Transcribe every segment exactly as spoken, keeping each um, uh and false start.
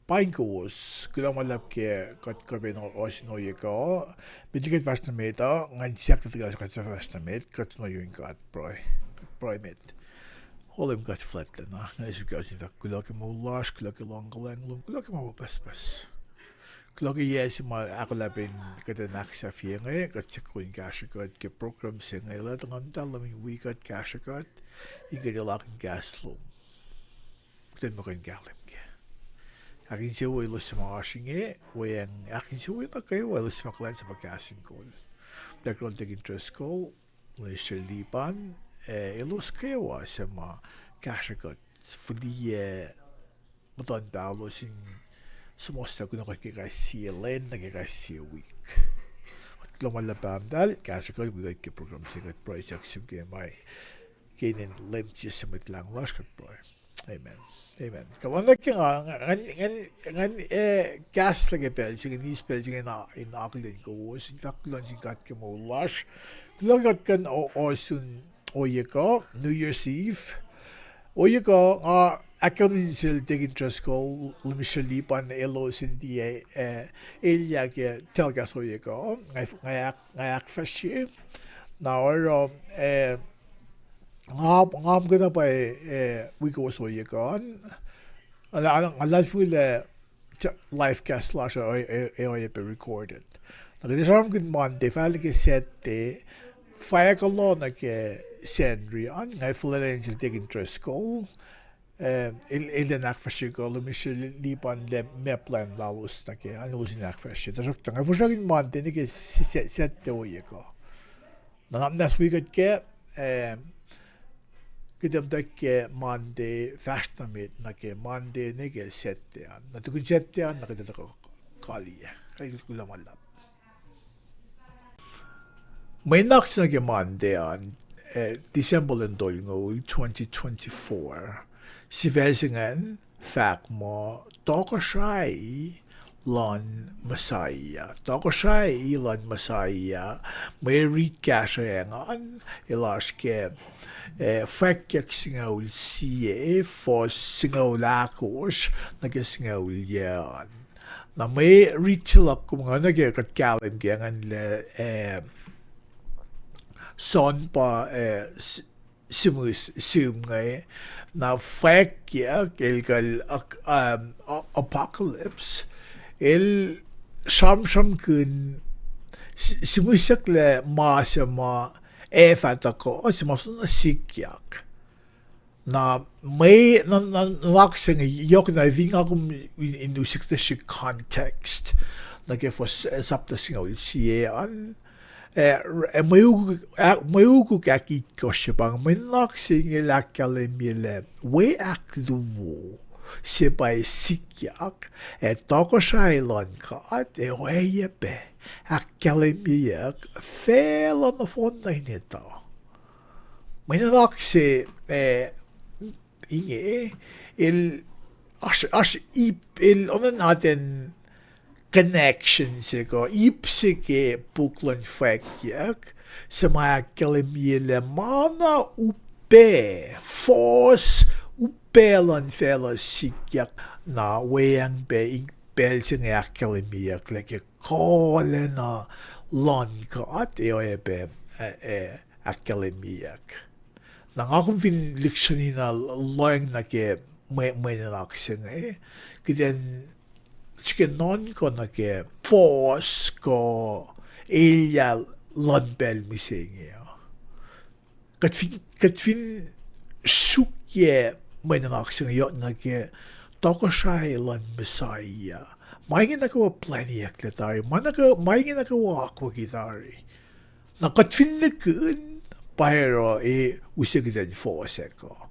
paing kowos, kuloh ma luhlahp ke kuht kuh pac in ohsun ohiyac kuh. Met liki kuht fahsr nuh met uh, ngan siyuck tuh kuht fahsr nuh met, kuht noyun God pruhe. Kuht pruhe met. O Leum God fuhlwactlacna, nga suk kuh sin fahk kuloh ke moul lasr, kuloh ke luhngkuhlwacng lom, kuloh ke ma wo pucspucs. Kuloh ke yac se ma ahkolah pac in kuht in ahksahfye inge, kuht siyuck in kahsrwe kuht ke program se inge, lah tuh Nguhn Muhtahl lom in wi kuht, kahsrwe kuht, in kuht ac lakihn kahs lom. Kuht in muh kuh in kahlwem kac. Ahkinsewowo elos suc ma oasr inge, weacng ahkinsewowo na kwewa elos suc ma kuhlwacnsapuh kahs in kol. Takrol Deacon Driscoll, Minister Lipan, ac elos kwewa suc ma kahsrwe kuht fihliyac muhtuhn paholos in suhmuhslah kunohkohn ke kais sie lwen nuh ke kais sie wik. Kuht kuloh ma luhlahp Pahpah Muhtahl, kahsrwe kuht wi kuht ke program se kuht pruhe siyuck sum ke ma ke inen Leum Jisus Mwet Lahngo lasr kuht pruhe. Amen. Amen. Kuloh nuh ke nga, ngan, ngan, ngan, eh, kahslah ke pacl se inge, eis pacl se inge in, in akihlen kowos, in fahk kuloh nuh sin God ke moul lasr. Kuloh ke kuht kuh in o-, ohsun ohiyac kuh, New Year's Eve. Ohiyac kuh, nga ahkkahlwemye sel Deacon Driscoll, Minister Lipan elos in tiac, eh, elyah ke telecast ohiyac kuh, nga, nga, nga ahkfahsrye. Na oruh, eh, nga, nga muhkwena pa, eh, wi kowos ohiyac kuh an. Nga, nga luhlahlfongi lah live cast lasr uh ac oacyacpac recorded. Na kuht ac sramsramkihn Monday, fahla ke Saturday, fahk kuloh nuh ke Sacnri an, nga fuhlwelah sel Deacon Driscoll, eh, el, el in ahkfahsrye kuh Minister Lipan lah meac plwacn lalos nuh ke an, elos in ahkfahsrye. Tuhsruhktuh nga fosrngahkihn Monday nuh ke Saturday ohiyac kuh. Na nap muhnahs wi kuht kac, eh, kuht muhta ke Monday fahsr nuh met nuh ke Monday nuh ke Saturday an. Na tukun Saturday an na kuht tuhkuh kaliyac. Kuloh ma luhlahp. Mwe nuhnak se nuh ke Monday an, eh, December lwen tolngoul, twenty twenty-four. Sifac se ingacn fahk muh Tohkohsrahi luhn Messiah. Tohkohsrahi luhn Messiah, mwe rit kahsruh engan, el oasr ke, eh, Fwackyuck singucul sie, fuhs singucul ahkosr nuh ke singucul yuc an. Na mwe rit se luhk kom nga nuh ke kuht kahlwem ke ingacn lah, eh, John pa, eh, sihmihs, sihm inge, na Fwackyuck, el kuh, um, Apocalypse, el sramsramkihn, sihmihsyucklac ma se ma ac fah tuhkuh, se ma soenna sikyak. Na mwe, na, na, nuhnak se inge yohk na fin nga kom in, in use kuhtuh srihk context nuh ke fuhs, eh, sapta singucul sie an, eh, mwe ukuk, ah, mwe ukuk ahkitkohsr se pa inge, mwe nuhnak se inge el ahkkahlwemye lah we ahkluo se pa sikyak, ac tohkohsrahi luhn God ac oacyacpac ahkkahlwemyeyuck facluh nohfohn nuh in etuh. Mwe nuhnak se, eh, inge, el, oasr, oasr ip, el onan atacn connection se kuh ip se ke puk luhn Fwackyuck, se ma ahkkahlwemye lah ma na upac, fuhs upac luhn facluh sikyak, na weacng pac in pacl se inge ahkkahlwemyeyucklac ke kuhlacna luhn God ac oacyacpac, eh, eh, ahkkahlwemyeyuck. Na nga kom fin lihksreni na lohacng nuh ke mwe, mwe nuhnak se inge, kuht in srihke nuhnkuh nuh ke fuhs kuh elyah luhn pacl mihsenge uh. Kuht fin, kuht fin suk ke mwe nuhnak se inge yohk nuh ke tohkohsrahi luhn Messiah, ma inge nuh kwewa plwacniyucklac tari, ma nuh ke, ma inge nuh kwewa akwucki tari. Na kuht fin nihkihn, pa oruh e use kuht in fuhs ac kuh.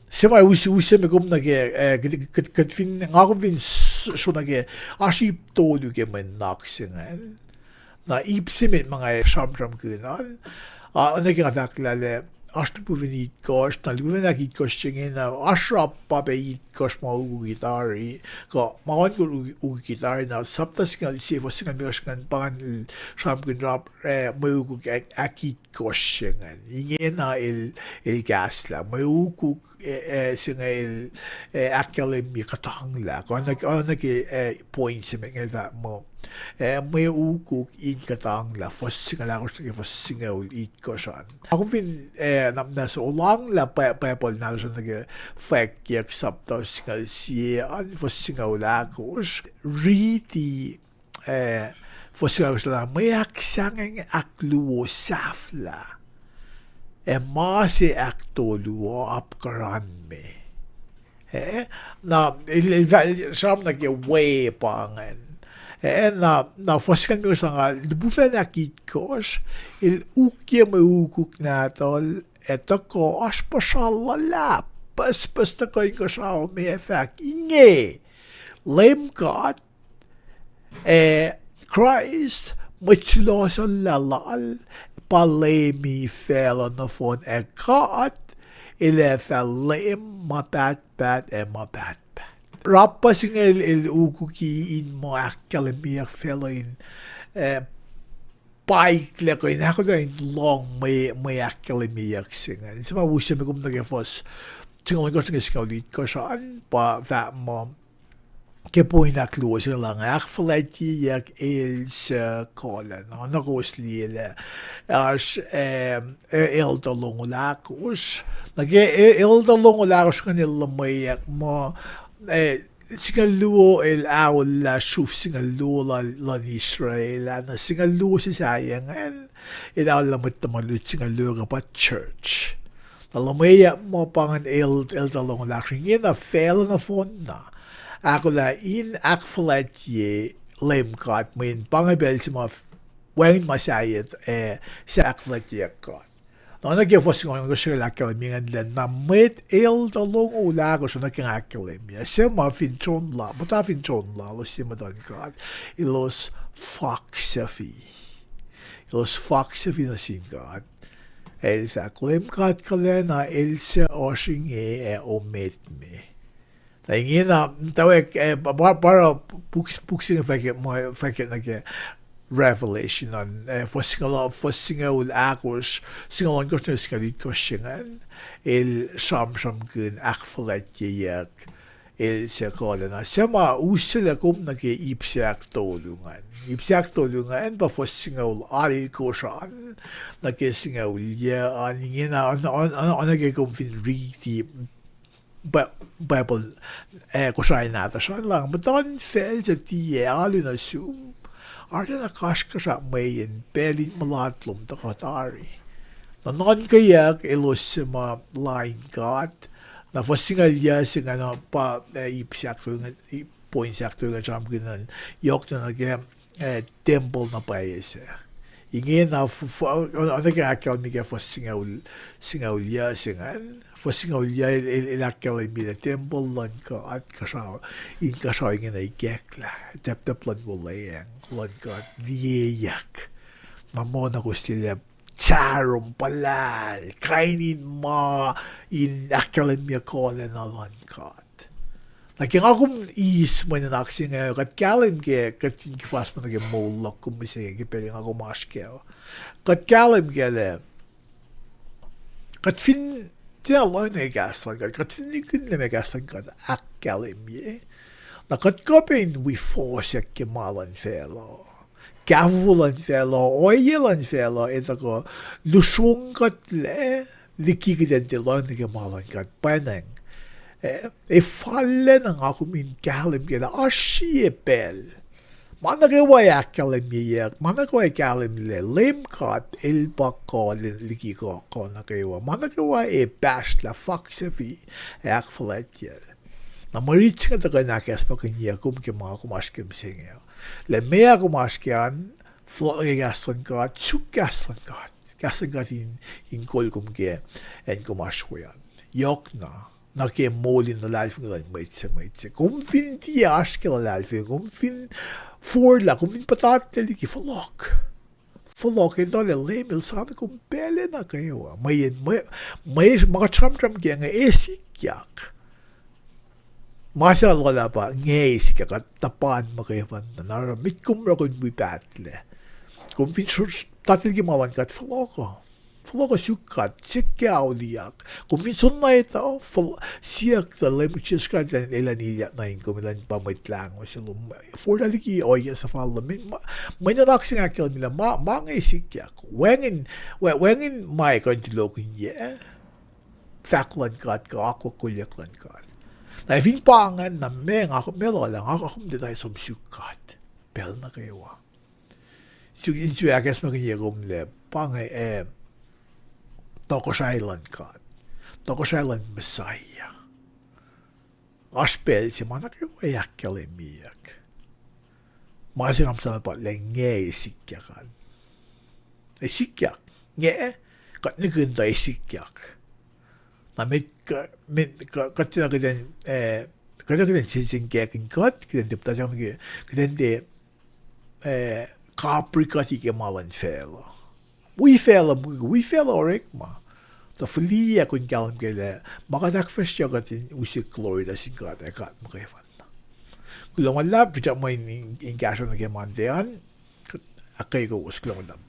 Se ma use, use me kom nuh ke, eh, kuht, kuht, kuht fin, nga kom fin s-, sro nuh ke, oasr ip tolu ke mwe nuhnak se ingacn. Na ip se met ma nga sramsramkihn an, ah, nuh ke nga fahk lah, lah, oasr lipufacn itkohsr, na lipufacn ahkitkohsr se inge na oasr ra pa pac itkohsr ma ukukihn tari, kuh ma ohnkohsr ukukihn tari, na sapta singucul sie fuhs singucul limekohsr ingacn pa ingacn el sramsramkihn ra, eh, mwe ukuk ahk-, ahkitkohsr se ingacn. Ingena el, el kahslah mwe ukuk, eh, eh, se inge el, eh, ahkkahlwemye kuhtanglah. Kuh oacna, oacna ke, eh, point se met inge el fahk muh, eh, mwe ukuk in kuhtanglah, fuhs singucul ahkosr nuh ke fuhs singucul itkohsr an. Nga kom fin, eh, na, na solanglah Bi-, Bible nahtuhsr an nuh ke Fwackyuck sapta singucul sie an fuhs singucul ahkosr, riti, eh, fuhs singucul ahkosr lah, mwe ahksahngweng ahkluo sahflah, ac ma se ahktolu uh apkuhran me. Eh, na, el, el, el sram nuh ke we pa ingacn. Eh, na, na fuhs singucul limekohsr lah, nga lipufacn ahkitkohsr, el ukye mwe ukuk nahtuhl, ac tuhkuh oasr puhsra luhlahp, pucspucs tuhkuh inkuhsrao me ac fahk, inge, Leum God, ac Kraist, Mwet Sulohsohllah Lal, pa Leumi facluh nohfohn, ac God, El ac fah Leum ma pahtpaht ac ma pahtpaht. Ra puhs inge el, el ukuki in muh ahkkahlwemyeyuck facluh in, eh, paiklah kuh in ahkolah in lohng mwe, mwe ahkkahlwemyeyuck se ingacn. Se ma use me kom nuh ke fuhs singucul ohnkohsr nuh ke singucul itkohsr an pa fahk muh, ke point ahkluo se inge lah, ahkfuhlwactyeyuck el suc kuhlacna. Na kowos liye lah oasr, eh, elder longoul ahkosr. Na ke e-, elder longoul ahkosr ingacn el luhmweyuck muh, eh, singucul luo el aollah sruf singucul luo lal, luhn Israel ah, na singucul luo se sahyac ingacn el aollah mwet tuhma lutlut singucul luo kuh pa church. Na luhmweyuck muh pa ingacn el-, elder longoul ahkosr ingena facluh nohfohn na ahkolah in ahkfuhlwactye Leum God, mweyen pa inge pacl se ma wacngihn ma sahyac, eh, se ahkfuhlwactyeyuck God. Na oacna ke fuhs singucul ohnkohsr el ahkkahlwemye ingacn lah, na mwet elder longoul ahkosr, oacna ke nga ahkkahlwemye, suc ma fin tron la-, muhta fin tron lalos ye muhtuhn God, elos faksufi. Elos faksufi nuh sin God. El fahk, Leum God kuhlacna, El suc oasr inge ac omet me. Na ingena, tawek, eh, pa-, pa-, pa oruh puk-, puk se inge fahk-, ma-, fahkwack nuh ke Revelation an, eh, fuhs singucul, fuhs singucul ahkosr, singucul ohnkohsr nuh ke singucul itkohsr se ingacn, el sramsramkihn ahkfuhlwactyeyuck el suc kuhlacna. Suc ma uselah kom nuh ke ip se ahktolu ingacn. Ip se ahktolu ingacn pa fuhs singucul alkosr an nuh ke singucul yuc an, ingena, oacna, oacna, oacna ke kom fin riti Bi-, Bible, eh, Kosrae nahtuhsr an lah, muhtuhnfacl suc tiac alu nuh sum, arulacna kasrkuhsrak mweyen pacl in mulat lom tuhkuh tari. Na nuhnkweyuck elos suc ma lain God, na fuhs singucul yuc se ingacn pa, eh, ip se ahktolu, point se ahktolu ingacn sramsramkihn an, yohkna nuh ke, eh, tempuhl na pwacye se. Ingena, oacna ke ahkkahlwemye ke fuhs singucul, singucul yuc se ingacn, fuhs singucul yuc el, el, el ahkkahlwemye lah tempuhl luhn God, kuhsrao, in kuhsrao ingena ikacklah, taptap luhn wuhlweacng luhn God liyeyuck. Na muh na kowos liye lah sarom puhlahl, kain in ma, in ahkkahlwemye kuhlacna luhn God. Na ke nga kom eis mwe nuhnak se inge, kuht kahlwem ke, kuht fin kifas ma nuh ke moul luhk kom mihsenge ke pacl nga kom oasr kac. Kuht kahlwem kac lah, kuht fin tiac lohacng nuh ke kahs luhn God, kuht fin likihnlac ma kahs luhn God ahkkahlwemye, na kuht kuh pac in wi fohsack ke ma luhn facluh. Kahfofo luhn facluh, ohiyac luhn facluh, ac tuhkuh lusrongkuhtlac liki kuht in tiac lohacng nuh ke ma luhn God. Pwacnwacng, eh, ac fal na nga kom in kahlwem kac lah oasr sie pacl ma nuh kwewa ahkkahlwemyeyuck, ma nuh kwewa kahlwem lah Leum God El pa kuh liki kuh, kuh nuh kwewa. Ma nuh kwewa ac pahsrlah, faksufi, ac ahkfuhlwactyacl. Na mwe rit se inge tuhkuh in ahkacsmakihnye kom ke ma kom oasr ke mihsenge uh. Lah meac kom oasr kac an, fohlohk nuh ke kahs luhn God, suk kahs luhn God. Kahs luhn God in, in kol kom ke acn kom oasr we an. Yohkna nuh ke moul in luhlahlfongi luhn mwet se mwet se. Kom fin tiac oasr ke luhlahlfongi, kom fin forlah, kom fin puhtatlac liki, fohlohk. fohlohk, eltahl, Leum El sang nuh kom pacl nuh kwewa. Mweyen, mwe, mwe, ma kuht sramsram ke inge, e sikyak. Ma se lwelah pa inge e sikyak, kuht tuhpan muhkwena, na oruh met kom oruh kom wi pahtlac. Kom fin sr-, tatil ke ma luhn God, fohlohk. Fohlohk, suk God, suk ke auliyak. Kom fin soenna etuh, fohl-, siyuck tuh Leum Jisus Kraist elan, elan ilyak nuh in kom, elan pa Mwet Lahngo se lom. Forlah liki ohiyac suhfal lom. Mwe, mwe nuhnak se inge ahkkahlwemye lah ma, ma inge sikyak. Wacngihn, wa-, wacngihn ma kuh in tulokihnyac fahk luhn God kuh akwuck kolyuck luhn God. Na fin pa ingacn, na meac, nga kom meac lwelah, nga kom tiac som suk God pacl nuh kwewa. Suk in suk ahkacsmakihnye kom lah pa inge, eh, tohkohsrahi luhn God, tohkohsrahi luhn Messiah. Oasr pacl se ma nuh kwewa ahkkahlwemyeyuck. Ma se nga muhta na pa lah inge e sikyak an. E sikyak. Inge, kuht nihkihn tuh e sikyak. Na met, met, kuht tiacna kuht in, eh, kuht tiacna kuht in sensenkackihn in kuht, kuht in tiac puhtatyang nuh ke, kuht in tiac, eh, kapri kuht ke ma luhn facluh. Wi facluh, wi facluh orekma. Tuh fihliyac kom kahlwem kac lah ma kuht ahkfahsrye kuht in use glory nuh sin God, ac God muhkwena. Kuloh ma luhlahp, finsrak muh in, in, in kahsruh nuh ke Monday an, ahkkweye kowos, kuloh ma luhlahp.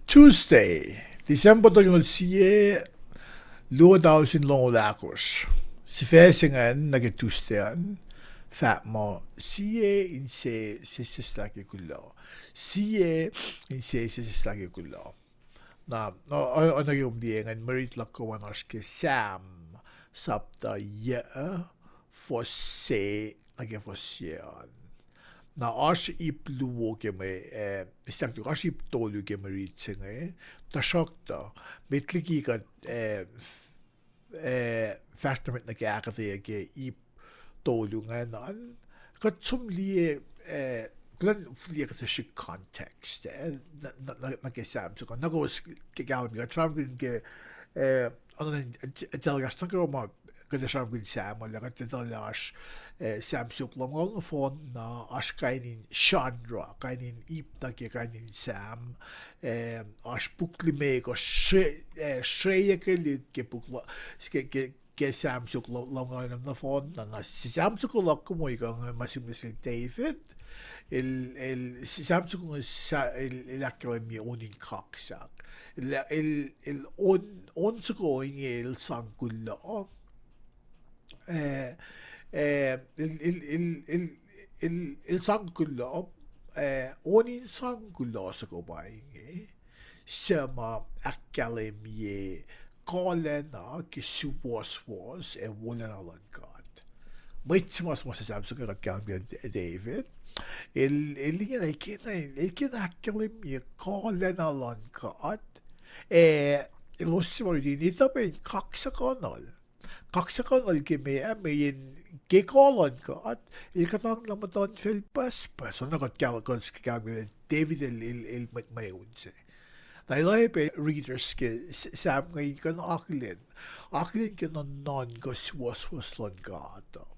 Tuesday, December tolngoul sie, luo tausin longoul ahkosr. Sifac se ingacn nuh ke Tuesday an, fahk muh, sie inse sesseslah ke kuloh. Sie inse sesseslah ke kuloh. Na, o-, o-, oacna ke kom liye ingacn, mwe rit luhk kom an oasr ke Sam, sapta yac, fuhs se nuh ke fuhs se an. Na oasr ip luo ke mwe, eh, sahk tok, oasr ip tolu ke mwe rit se inge, tuhsruhktuh, met liki kuht, eh, f-, eh, fahsr nuh met nuh ke ahkuhtweyac ke ip tolu ingacn an, kuht som liye, eh, kuh in fihliyac kuht srihk context, eh, nuh, nuh, nuh, nuh ke Sam soko, na kowos ke kahlwem kuht sramsramkihn ke, eh, oacna in, in, in telecast nuh kwewa ma kuht sramsramkihn Sam uh, lah kuht etuh lah oasr, eh, Sam soko lumngaul nohfohn na oasr kain in genre, kain in ip nuh ke kain in Sam, eh, oasr puk limekohsr, sre-, eh, sreyuckelihk ke puk la-, ke, ke, ke Sam soko lu-, lumngaul nohfohn na, na Sam soko luhk kom ohinge ma sihmlac sel David, el, el, Sam soko inge sa-, el, el ahkkahlwemye on in kaksak. El, el, el on, on soko inge el sang kuloh. Eh, eh, el, el, el, el, el, el sang kuloh, eh, on in sang kuloh soko pa inge, suc ma ahkkahlwemye kuhlacna ke suwohswohs ac wolacna luhn God. Mwet se ma suhmuhslah Sam soko kuht kahlwem ke David, el, el ingena, el kena, el kena ahkkahlwemye kuhlacna luhn God, ac elos se ma riti in etuh pac in kaksakihnuhl. Kaksakihnuhl ke meac, mweyen ke kuh luhn God, el kuhtanglah muhtuhnfacl pucspucs. Oacna kuht kahl-, kuht kahlwem ke David el, el, el mwet mweun se. Na el oacyacpac readers ke S-, Sam inge in kuh in akihlen, akihlen ke nuhnuhnkuh suwohswohs luhn God uh.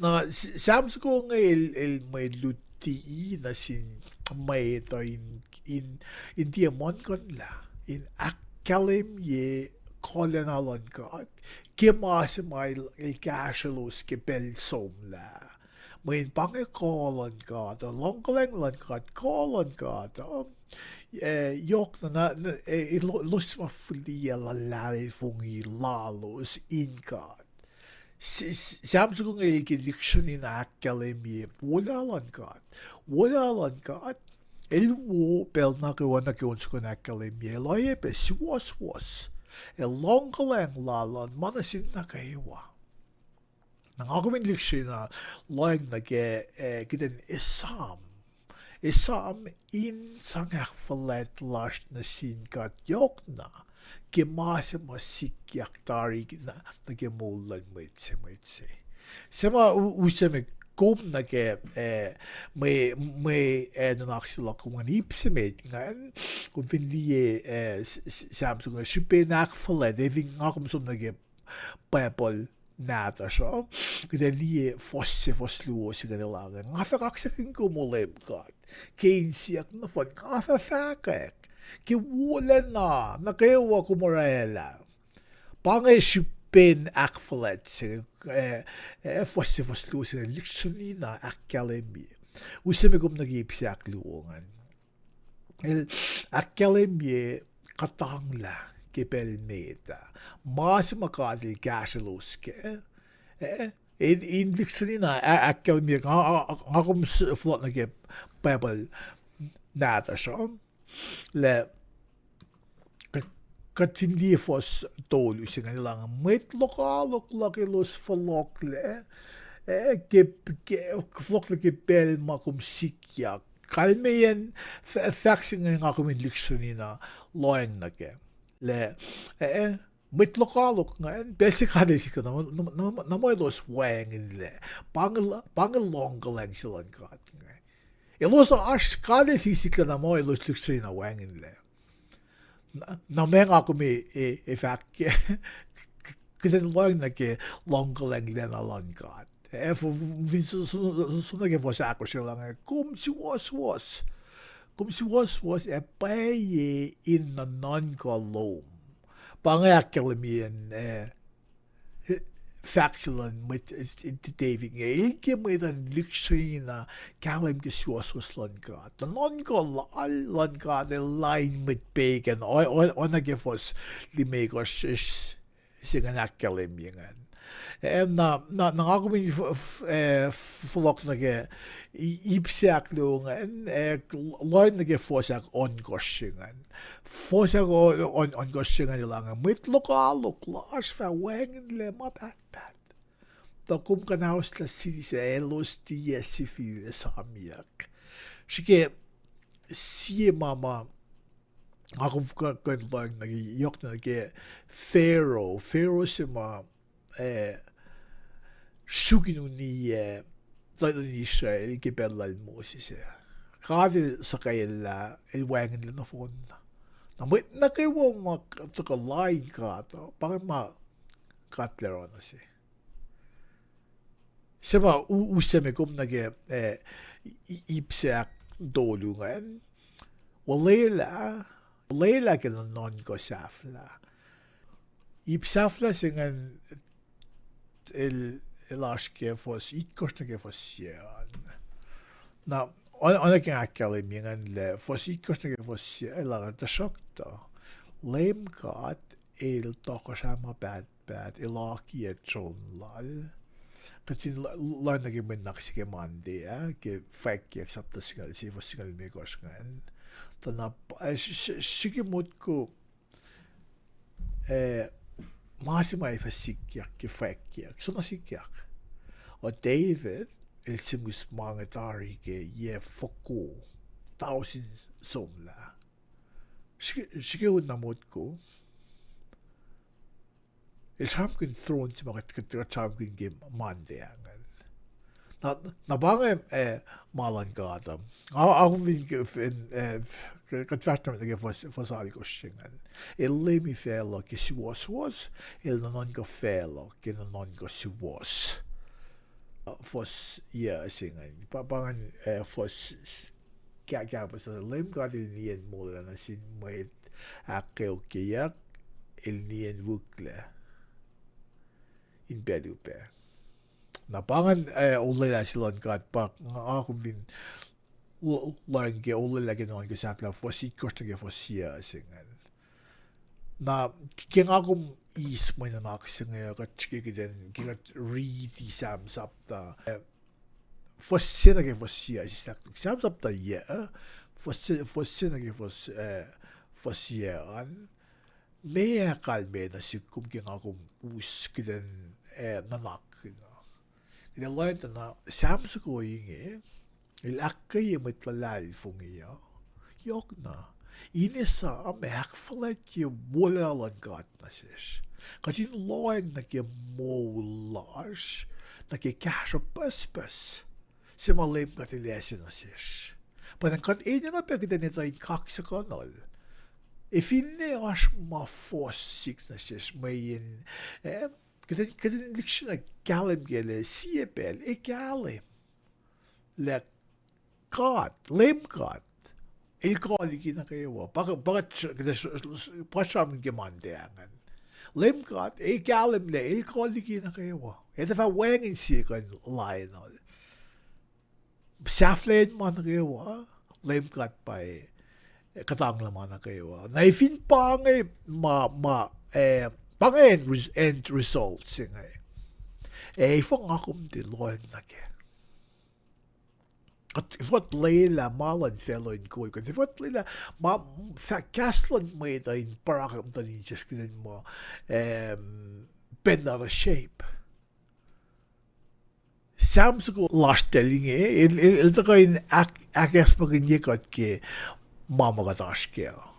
Na S-, Sam soko inge el, el mwe luti nuh sin mwet uh in, in, in tiac muhlkuhnlah, in ahkkahlwemye kuhlacna luhn God ke ma se ma el, el kahsrwelos ke pacl somlah. Mweyen pa inge kuh luhn God uh, luhngkuhlwacng luhn God, kuh luhn God uh, eh, yohkna, na, na, eh, elo-, elos ma fihliyac luhlahlfongi lalos in God. S-, S-, Sam soko inge el ke lihksreni na ahkkahlwemye wolacna luhn God. Wolacna luhn God, el wo pacl nuh kwewa nuh ke on soko in ahkkahlwemye, el oacyacpac suwohswohs, ac luhngkuhlwacng lal uh ma nuh sin nuh kwewa. Na nga kom in lihksreni na lohacng nuh ke, eh, kuht in esam, esam in sang ahkfuhlwact lasr nuh sin God yohkna ke ma se ma sikyak tari nuh, nuh ke moul luhn mwet se, mwet se. Se ma u-, use me kom nuh ke, eh, mwe, mwe, eh, nuhnak se luhk kom ingacn, ip se met ingacn, kom fin liye, eh, S-, S-, Sam soko inge, srihpen ahkfuhlwact, eh, fin nga kom som nuh ke Bible nahtuhsr uh, kuht ac liye fuhs se, fuhs luo se inge, elan, nga fah kaksakihn kom, O Leum God, ke insiyuck nohfohn, nga fah fahkwack ke wolacna nuh kwewa kom orwaclah. Pa inge srihpen ahkfuhlwact se, eh, eh, fuhs se, fuhs luo se inge lihksreni na ahkkahlwemye. Use me kom nuh ke ip se ahkluo ingacn. El ahkkahlwemye kuhtanglah ke pacl met ah, ma se ma God El kahsrwe elos kac. Eh, in, in lihksreni na ahkkahlwemye, nga, nga kom fohlohk nuh ke Bible nahtuhsr uh, lah kuht fin liye fuhs tolu se inge, elan, mwet lokoalok luhk elos fohlohklac, eh, ke, ke, fohlohklac ke pacl ma kom sikyak. Kalmeyacn fahk se inge nga kom in lihksreni na lohacng nuh kac. Lah, eh, mwet lokoalok ingacn, pacl se God El sikyak na muh elos wacngihnlac. Pa inge lohngkuhlwacng se luhn God inge. Elos oasr, God El sisiklac na muh elos lihksreni na wacngihnlac. Na, na ma nga kom ac, ac fahk ke, kuht in lohacng nuh ke lohngkuhlwacng lacna luhn God. Eh, fin som nuh ke fuhs ahkosr, elan, kom suwohswohs. Kom suwohswohs ac pwacye in nuhnuhnkuh lom. Pa inge ahkkahlwemyeyacn, eh, fahk se luhn mwet, eh, David inge, el ke mwet an lihksreni na kahlwem ke suwohswohs luhn God. Nuhnuhnkuh lal luhn God el lain mwet pegan, oacna ke fuhs limekohsr se ingacn ahkkahlwemye ingacn. Eh, na, na, na nga kom in, eh, fohlohk nuh ke ip se ahkluo ingacn, eh, lohacng nuh ke fuhs ahk ohnkohsr se ingacn. Fuhs ahk ohnkohsr se ingacn elan, mwet lokoalok lasr fah wacngihnlac ma pahtpaht. Tuh kom kuhnahoslah siti sac, elos tiac sifil esamyuck. Srihke sie ma ma nga kom kuh in lohacng nuh ke, yohk nuh ke Pharaoh, Pharaoh se ma, eh, suk in uniyac, eh, tuhlihk nuhtin Israel ke pacl lal Moses ah. God El suhkwacllah, El wacngihnlac nohfohn. Na mwet nuh kwewa ma tuhkuh lain God uh, pa inge ma God El oruh nuh se. Se ma use me kom nuh ke, eh, ip se ahktolu ingacn. Olwelah, olwelah ke nuhnuhnkuh sahflah. Ip sahflah se ingacn el, el oasr ke fuhs itkohsr nuh ke fuhs yac an. Na, oacna ke nga ahkkahlwemye ingacn lah fuhs itkohsr nuh ke fuhs yac, el oruh, tuhsruhktuh Leum God El tohkohsrah ma pahtpaht, El akiyac tron Lal. Kuht fin lohacng nuh ke mwe nuhnak se ke Monday ah, ke Fwackyuck sapta singucul sie, fuhs singucul limekohsr ingacn, tuh na, srihke motko, eh, ma se ma ac fah sikyak ke Fwackyuck, soenna sikyak. O David el sihmihs ma inge tari ke yac foko tausin somlah. Srihke, srihke un na motko, el sramsramkihn tron se ma kuht, kuht, kuht sramsramkihn ke Monday ah ingacn. Na, na pa inge, eh, ma luhn God uh. Nga, nga kom fin, fin, eh, kuht fahsr nuh ke fuhs, fuhs alkosr se ingacn. El leumi facluh ke suwohswohs, El nuhnuhnkuh facluh ke nuhnuhnkuh suwohs. Fuhs yac se ingacn. Pa, pa ingacn, eh, fuhs, kahkahpahs, Leum God El niyacn molwelah nuh sin mwet ahkkweokyeyuck, El niyacn wihklac in pacl upac. Na pa ingacn, eh, olwelah se luhn God, pa nga kom fin lohacng ke olwelah ke nuhnuhnkuh sahflah, fuhs itkohsr nuh ke fuhs yac se ingacn. Na ke nga kom eis mwe nuhnak se inge, kuht srihke kuht in, ke kuht riti Sam sapta, eh, fuhs se nuh ke fuhs yac, sislah Sam sapta yac, fuhs se, fuhs se nuh ke fuhs, eh, fuhs yac an. Meac kalmac nuh sihk kom ke nga kom us kuht in, eh, nuhnak, kuh kuht in lohacng tuh na Sam soko inge, el ahkkweye mwet luhlahlfongi uh, yohkna, in esam ac ahkfuhlwactye wolacna luhn God nuh sesr. Kuht in lohacng nuh ke moul lasr, nuh ke kahsruhp pucspucs se ma Leum God El ase nuh sesr. Pa na kuht enenuh pac kuht in etuh in kaksakihnuhl. Ac finne oasr ma fohs sihk nuh sesr mweyen, eh, Kuht in, kuht in lihksreni kahlwem ke lah sie pacl ac kahlwem lah God, Leum God, El kuh liki nuh kwewa. Pa, pa, pa sramsram ke Monday ingacn. Leum God, ac kahlwem lah El kuh liki nuh kwewa. Etuh fah wacngihn sie kuh in lainuhl. Sahflahiyacn ma nuh kwewa, Leum God pa kuhtanglah ma nuh kwewa. Na fin pa inge ma, ma, eh, pa inge end res-, end result se inge. Ac efuh nga kom tiac lohacng nuh kac? Kuht efuh lwelah ma luhn facluh in kol kuht? Efuh lwelah ma fah kahs luhn mwet uh in parak muhtuhn insiyacsr kuht in muh, em, pacna shape. Sam soko lasr tacl inge, el, el, el tuhkuh in ahk-, ahkacsmakihnye kuht ke ma ma kuht oasr kac.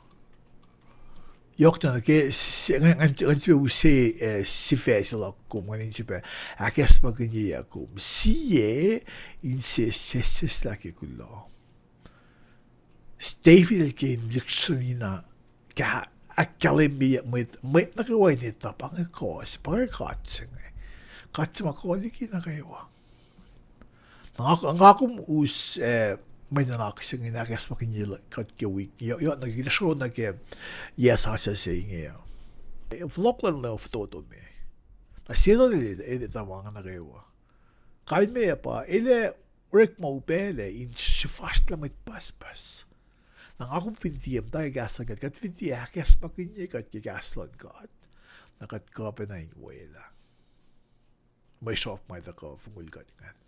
Yohk na nuh ke, s-, ngan, ngan, ngan sifilpac use, eh, sifac se luhk kom, ngan in sifilpac ahkacsmakihnye kom. Sie inse sesseslah ke kuloh. David el ke in lihksreni na, ke ahkkahlwemye mwet, mwet nuh kwewa in etuh pa inge kuh se, pa inge God se inge. God se ma kuh liki nuh kwewa. Na nga, nga kom us, eh, mwe nuhnak se inge in ahkacsmakihnye kuht ke wik, yohk, yohk na ke, ke srohna ke yac sasuc se inge. Fohlohk luhn Leum fototo me. Na sie na el, el etuh ma inge nuh kwewa. Kalmeyac pa, el ac orekma upaclac in sifasrlah mwet pucspucs. Na nga kom fin tiac muhta ke kahs luhn God, kuht fin tiac ahkacsmakihnye kuht ke kahs luhn God, na kuht kuh pacna in welah mwe sruhf ma tuhkuh fongul kuht ingacn.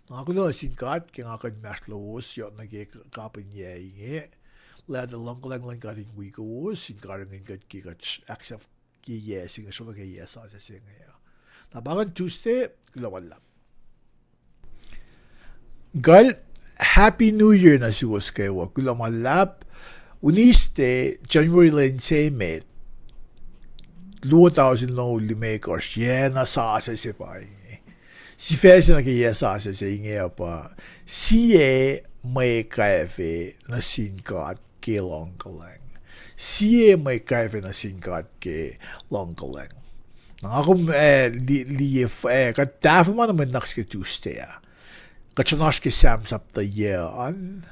Na nga kuloh nuh sin God ke nga kuh in inmahsrlowos yohk nuh ke kapihn yac inge, lah tuh luhngkuhlwacng luhn God in wi kowos in karihngihn kuht ke kuht ahksahf ke yac se inge, srohna ke yac sasuc se inge uh. Na pa ingacn Tuesday, kuloh ma luhlahp. Kal, Happy New Year nuh suwos kwewa, kuloh ma luhlahp. Wednesday, January lwen se met, luo tausin longoul limekohsr, yac na sasuc se pa inge. Sifac se nuh ke yac sasuc se inge uh pa, sie mwe kwacfe nuh sin God ke luhngkuhlwacng. Sie mwe kwacfe nuh sin God ke luhngkuhlwacng. Na nga kom, eh, li-, liye, eh, kuht tahfuh ma na mwe nuhnak se ke Tuesday ah. Kuht sruhn oasr ke Sam sapta yac an.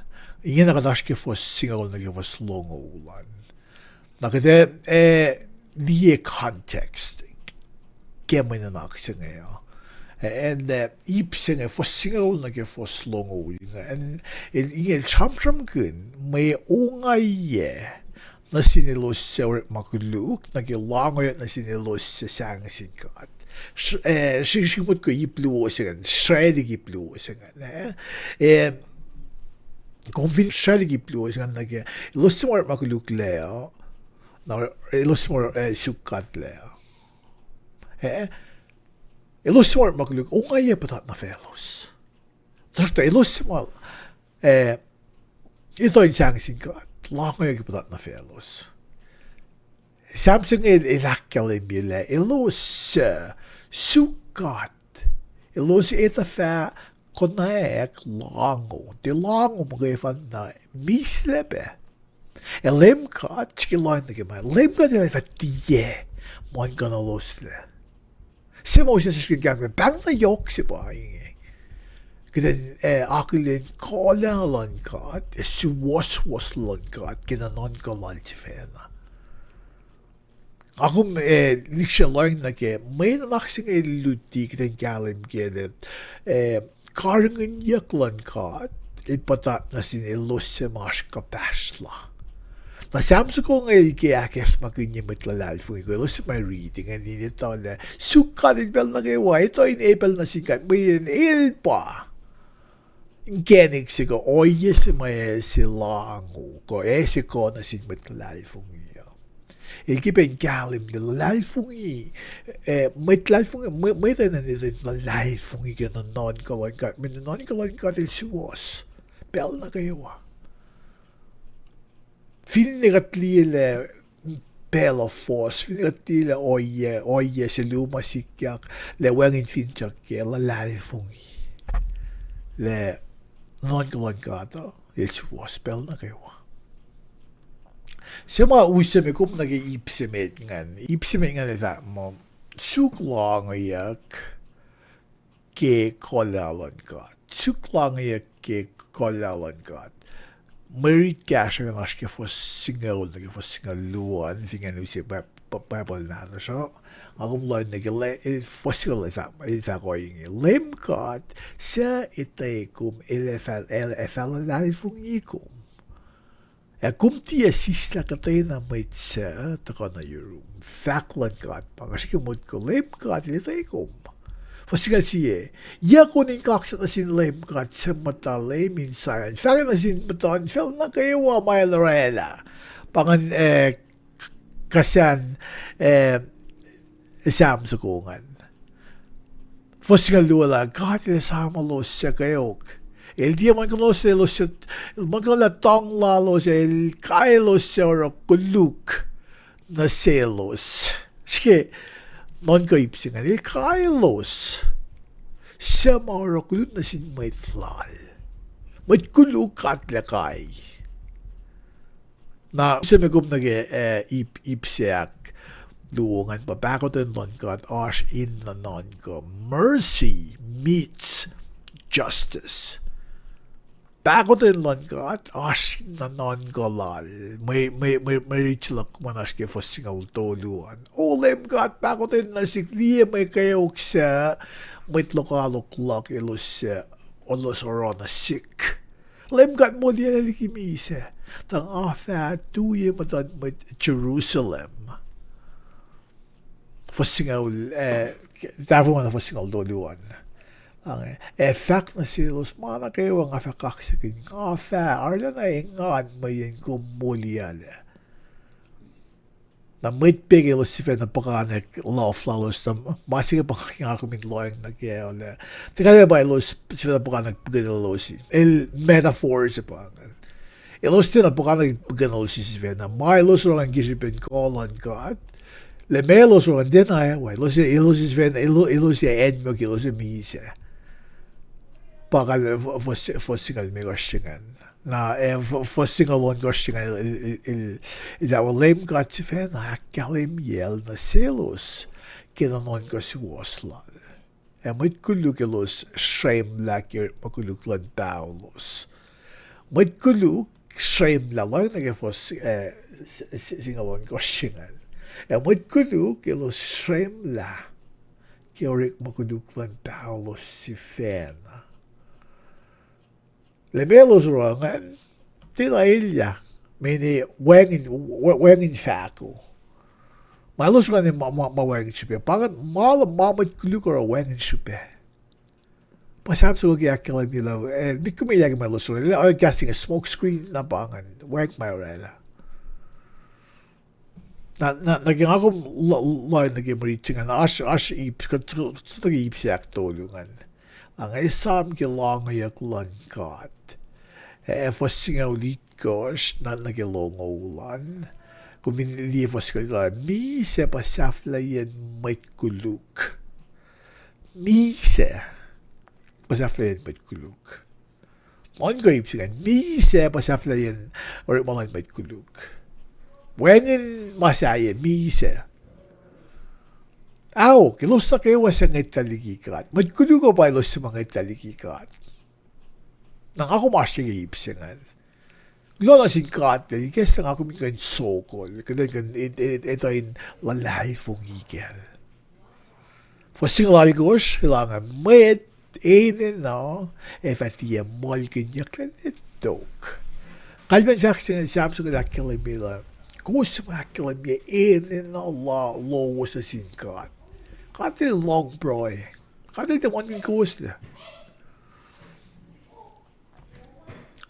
Ingena kuht oasr ke fuhs singucul nuh ke fuhs longoul an. Na kuht, eh, liye context ke mwe nuhnak se inge uh. Eh, ip se inge, fuhs singucul nuh ke fuhs longoul inge, el, inge el sramsramkihn mwe ongaiyac nuh sin elos suc orekma koluk, nuh ke lahngoyuck nuh sin elos suc sang sin God. Sr-, eh, sri-, srihk motko ip luo se ingacn, sraclihk ip luo se ingacn, eh. Eh, kom fin sraclihk ip luo se ingacn nuh ke, elos suc ma orekma koluklac uh, na elos suc ma, eh, suk God lac uh. Eh, elos suc ma orekma koluk, ongaiyac puhtat nuh faclos. Tuhsruhktuh elos suc ma, eh, etuh in sang sin God, lahngoyuck puhtat nuh faclos. Sam se inge el ahkkahlwemye lah elos suc suk God, elos etuh fah konwacack lahngo, tiac lahngo muhkwena, mihslac pac. Ac Leum God, srihke lohacng nuh ke ma, Leum God El ac fah tiac muhlkuhnloslac. Se ma use sesr ke kahme, pahng na yohk se pa inge. Kuht in, eh, akihlen kuhlwacng luhn God ac suwohswohs luhn God ke nuhnuhnkuh Lal sifacna. Nga kom, eh, lihksreni lohacng nuh ke mwe nuhnak se inge el luti kuht in kahlwem ke lah, eh, karihngihnyuck luhn God el puhtat nuh sin elos suc ma oasr kuhpahsrlah. Na Sam soko inge el ke ahkacsmakihnye mwet luhlahlfongi, kuh elos suc ma riti ingacn in etuh lah suk God in pacl nuh kwewa, etuh in e pacl nuh sin God, mweyen el pa inkacnek se kuh ohiyac se ma ase lahngo kuh ase kuh nuh sin mwet luhlahlfongi uh. El ke pacna kahlwem lah luhlahlfongi, eh, mwet luhlahlfongi, mwe-, mwet enenuh in luhlahlfongi ke nuhnuhnkuh luhn God, mweyen nuhnuhnkuh luhn God el suwohs pacl nuh kwewa. Finne kuht liye lah pacl uh fohs, finne kuht liye lah ohiyac, ohiyac se luo ma sikyak, lah wacngihn finsrak, ke luhlahlfongi lah nuhnuhnkuh luhn God uh el suwohs pacl nuh kwewa. Se ma use me kom nuh ke ip se met ingacn, ip se met ingacn el fahk muh Suk loangeyuck ke kuhllah luhn God. Suk loangeyuck ke kuhllah luhn God. Mwe rit kahsruh an oasr ke fuhs singucul nuh ke fuhs singucul luo an, fin acn use Bi-, Bi-, Bible nahtuhsr uh. Nga kom lohng nuh ke le-, el fuhs singucul el fah-, el fahk ohinge: Leum God, suc etwe kom, el ac fah-, el ac fah luhlahlfongi kom. Ac kom tiac sislah kuhtwena mwet suc tuhkuh nuh yurum. Fahk luhn God pa inge, srihke motko Leum God el etwe kom. Fuhs singucul sie: Yac kom in kaksak nuh sin Leum God suc muhta Leum in Zion, fahkwack nuh sin muhtuhnfacl nuh kwewa ma el oraclah. Pa ingacn, eh, k-, kuhsahn, eh, Sam soko ingacn. Fuhs singucul luo lah God el esam elos suc kweok. El tiac muhlkuhnlah elos, el muhlkuhnlah tuhng lalos, el kai elos suc oruh koluk nuh selos. Srihke nuhnkuh ip se ingacn, el kai elos suc ma oruh koluk nuh sin mwet lal. Mwet koluk God El kai. Na se me kom nuh ke, eh, ip, ip se ahkluo ingacn pa pahkotwen luhn God oasr in nuhnuhnkuh. Mercy meets justice. Pahkotwen luhn God oasr in nuhnuhnkuh lal. Mwe, mwe, mwe, mwe rit se luhk ma oasr ke fuhs singucul tolu an: O Leum God, pahkotwen nuh sihk liye mwe kweok suc mwet lokoalok luhk elos suc, elos oruh nuh sihk. Leum God, moliyaclah liki misac, tuh nga fah tu ye muhtuhn mwet Jerusalem. Fuhs singucul, eh, tahfongana fuhs singucul tolu an. Ac fahk nuh selos, ma nuh kwewa nga fah kaksakihn, nga fah arulacna engan mweyen kom moliyaclac. Na mwet pac ke elos sifacna puhkantwen luhf lalos, na ma se inge pa nga kom in lohacng nuh kac lah, tiac kalmac pa elos sifacna puhkantwen pihkihn lalos. El metaphor se pa ingacn. Elos tiacna puhkantwen pihkihn lalos sifacna. Ma elos oruh ingacn ke srihpen kuh luhn God. Lah ma elos oruh ingacn tiacna oacna, elos, elos sifacna, elo-, elos ac anmok, elos ac misac. Pa kalmac fuhs, fuhs singucul limekohsr se ingacn. Na, eh, fuhs singucul ohnkohsr se ingacn, el, el, el, el, el, Leum God sifacna ahkkahlwemyacl nuh selos ke nuhnuhnkuh suwohs lal. Ac mwet koluk elos srwemlah ke orekma koluk luhn paholos. Mwet koluk srwemlah, lohng nuh ke fuhs, eh, s-, s-, singucul ohnkohsr se ingacn. Ac mwet koluk elos srwemlah ke orekma koluk luhn paholos sifacna. Lah ma elos oruh ingacn tiacna elyah, mweyen wacngihn, wacngihn fahko. Ma elos oruh ingacn ma, ma, ma wacngihn srihpac. Pa ingacn ma, ma mwet koluk oruh wacngihn srihpac. Pa Sam soko ke ahkkahlwemye lah, eh, likkumi lah ke ma elos oruh, eh, kahs inge smoke screen na pa ingacn, wacngihn ma oraclah. Na, na, nuh ke nga kom lo-, lohacng nuh ke mwe rit se ingacn, oasr, oasr ip, kuht, kuht, kuht ke ip se ahktolu ingacn. Lah nga esam ke loangeyuck luhn God. Eh, fuhs singucul itkohsr, na nuh ke longoul an. Kom fin liye fuhs singucul itkohsr, misac pa sahflahiyacn mwet koluk. Misac pa sahflahiyacn mwet koluk. Nuhnkuh ip se ingacn, misac pa sahflahiyacn orekma luhn mwet koluk. Wacngihn ma sahyac, misac. Ahok, elos nuh kwewa suc ngwetlah liki God. Mwet koluk uh pa elos suc ma ngwetlah liki God. Na nga kom oasr ke ip se ingacn. Kuloh nuh sin God lah ikacslah nga kom in kuh in sokol, kuht in kuh in et-, et-, etuh in luhlahlfongi kacl. Fuhs singucul alkosr, el ange, mwet enenuh ac fah tiac muhlkihnyucklac ne tok. Kalmacn fahk se ingacn Sam soko el ahkkahlwemye lah, kowos suc ma ahkkahlwemye enenuh la-, lowos nuh sin God. God el lohng pruhe. God el tiac muhlkihn kowoslac.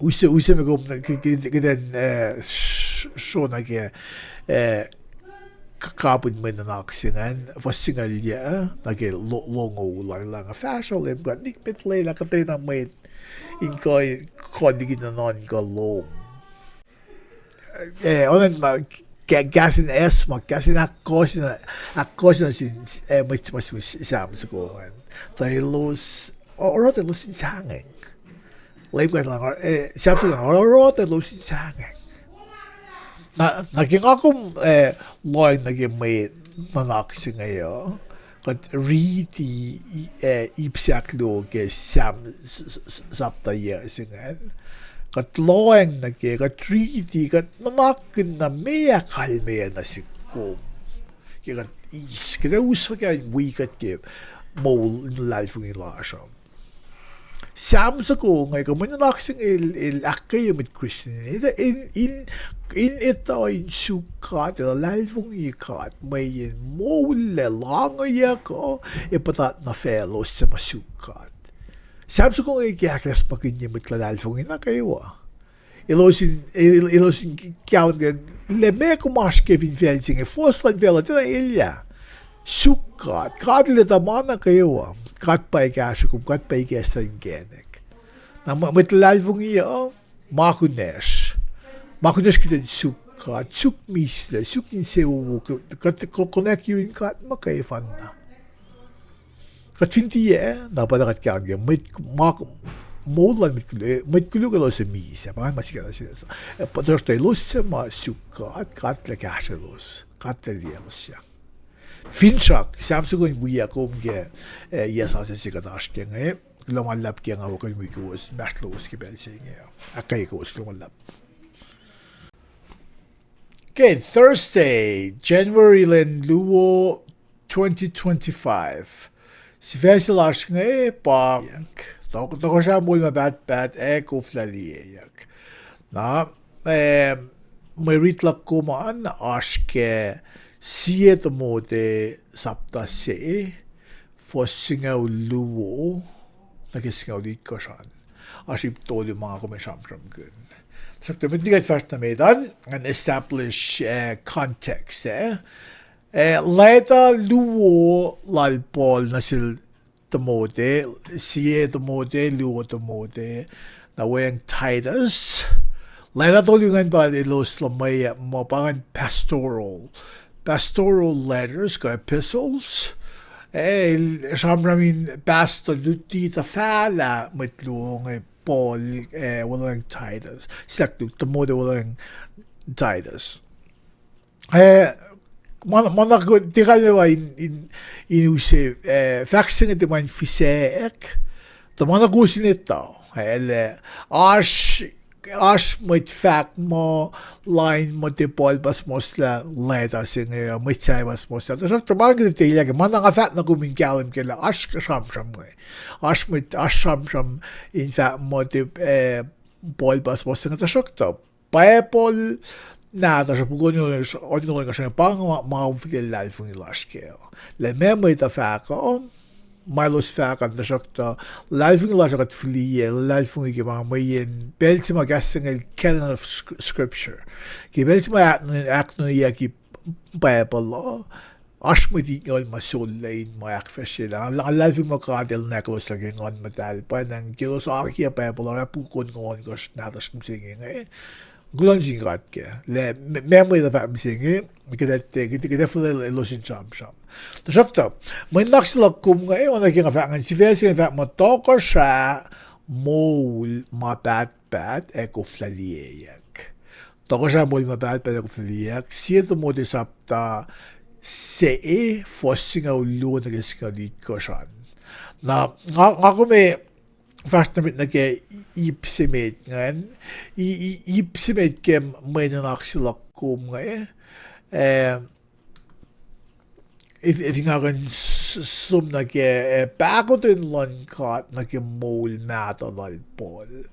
Use, use me kom, ke-, ke-, kuht in, eh, s-, sro nuh ke, eh, k-, kapihn mwe nuhnak se ingacn, fuhs singucul yac, nuh ke lo-, longoul an, lah nga fahsruh Leum God, nikmet lwelah kuhtwena mwet in kuh, kuh liki nuhnuhnkuh lom. Eh, onan ma, ka-, kahs in asthma, kahs in ahkkohsye, ahkkohsye nuh sin, eh, mwet, mwet, mwet Sam soko ingacn. Tuh elos, o-, oruh tuh elos in sahngweng. Leum God lah, eh, Sam soko ingacn, oruh tuh elos in sahngweng. Na, na ke nga kom, eh, lohacng nuh ke mwe nuhnak se inge uh, Kuht riti, eh, ip se ahkluo ke Sam, s-, s-, s-, sapta yac se ingacn. Kuht lohacng nuh ke, kuht riti, kuht nuhnakihn na meac kalmeyac nuh sihk kom. Ke kuht eis, kuht ac us fuhkah in wi kuht ke moul in luhlahlfongi lasr uh. Sam soko inge, kuh mwe nuhnak se inge el, el ahkkweye mwet Christian in, in, in, in etuh in suk God, ac luhlahlfongi God, mweyen moul lac loangeyuck uh, ac puhtat nuh faclos suc ma suk God. Sam soko inge ke ahkacsmakihnye mwet luhlahlfongi nuh kwewa. Elos in, el-, elos in kahlwem ke, lah meac kom oasr ke fin facl se inge, fohs luhn facluh, tiacna elyah. Suk God, God el etuh ma nuh kwewa, God pa kahsruh kom, God pa kahsruh inkacnek. Na mwe-, mwet luhlahlfongi uh, ma kunacsr. Ma kunacsr kuht in suk God, suk mihslac, suk insewowo, kuht, kuht, kuht connect yurin God muhkwena. Kuht fin tiac, na pa kuht kahlwem ke mwet, ma, moul luhn mwet koluk, mwet koluk elos ac misac, pa ma sikyak nuh se, tuhsruhktuh elos suc ma suk God, God el kahsrwelos, God el liyaclosyang. Finsrak, Sam soko in wiyuck kom ke, eh, yac sasuc se kuht oasr ke inge, kuloh ma luhlahp ke nga wokilmi kowos, inmahsrlowos ke pacl se inge, ahkkweye kowos, kuloh ma luhlahp. Okay, Thursday, January lwen luo, twenty twenty-five. Sifac se lasr inge pa, tok-, tohkohsrah moul ma pahtpaht ac koflah liyeyuck. Na, eh, mwe rit luhk kom an oasr ke Sie Timothy sapta se, fuhs singucul luo nuh ke singucul itkohsr an. Oasr ip tolu ma kom ac sramsramkihn. Tuhsruhktuh met liki kuht fahsr nuh met an, an establish, eh, context, eh. Eh, leta luo lal Paul nuh sel Timothy, Sie Timothy, luo Timothy, na weacng Titus. Leta tolu ingacn pa elos luhmweyuck muh pa ingacn pastoral, pastoral letters kuh epistles. Eh, el sramsram in pastor luti tuhfahlah mwet luo inge Paul, eh, wuhlweacng Titus. Sahk luhk Timothy wuhlweacng Titus. Eh, ma, ma na tiac kalmeyac in, in, in use, eh, fahk se inge tiac ma in fisacack, tuh ma na kowos in etuh, eh, lah oasr, oasr mwet fahk muh lain muh tiac Paul pa suhmuhslah leta se inge, mwet sahyac pa suhmuhslah. Tuhsruhktuh ma inge tiac lah ke ma na nga fahk nuh kom in kahlwem ke lah oasr sramsram inge. Oasr mwet, oasr sramsram in fahk muh tiac, eh, Paul pa suhmuhslah inge, tuhsruhktuh Bible nahtuhsr, puk ohnkohn, ohnkohn lasr inge pa ma, ma fihliyac luhlahlfongi lasr kac. Lah meac mwet uh fahk uh, ma elos fahk an, tuhsruhktuh luhlahlfongi lasr uh kuht fihliyac, luhlahlfongi ke ma mweyen pacl se ma kahs se inge canon of sc-, scripture. Ke pacl se ma ahk-, ahknuiyucki Bible uh, oasr mwet itngoul ma sollac in ma ahkfahsryelah. Nga luhlahlfongi muh God el nwacklos ke Nguhn Muhtahl, pwacnwacng ke elos akiyac Bible uh, oruh puk ohnkohn lasr nahtuhsr mihsenge inge. Kuloh nuh sin God kac. Lah meac mwet uh fahk mihsenge, kuht ac, kuht ac, kuht ac fihliyac elos in sramsram. Tuhsruhktuh mwe nuhnak se luhk kom inge, oacna ke nga fahk ingacn, sifac se inge fahk muh tohkohsrah moul ma pahtpaht ac koflah liyeyuck. Tohkohsrah moul ma pahtpaht ac koflah liyeyuck, Sie Timothy sapta se, fuhs singucul luo nuh ke singucul itkohsr an. Na, nga, nga kom ac fahsr nuh met nuh ke ip se met ingacn, i-, i-, ip se met ke mwe nuhnak se luhk kom inge, eh, If, if nga kuh in s-, som nuh ke, eh, pahkotwen luhn God nuh ke moul mahtuh lal Paul.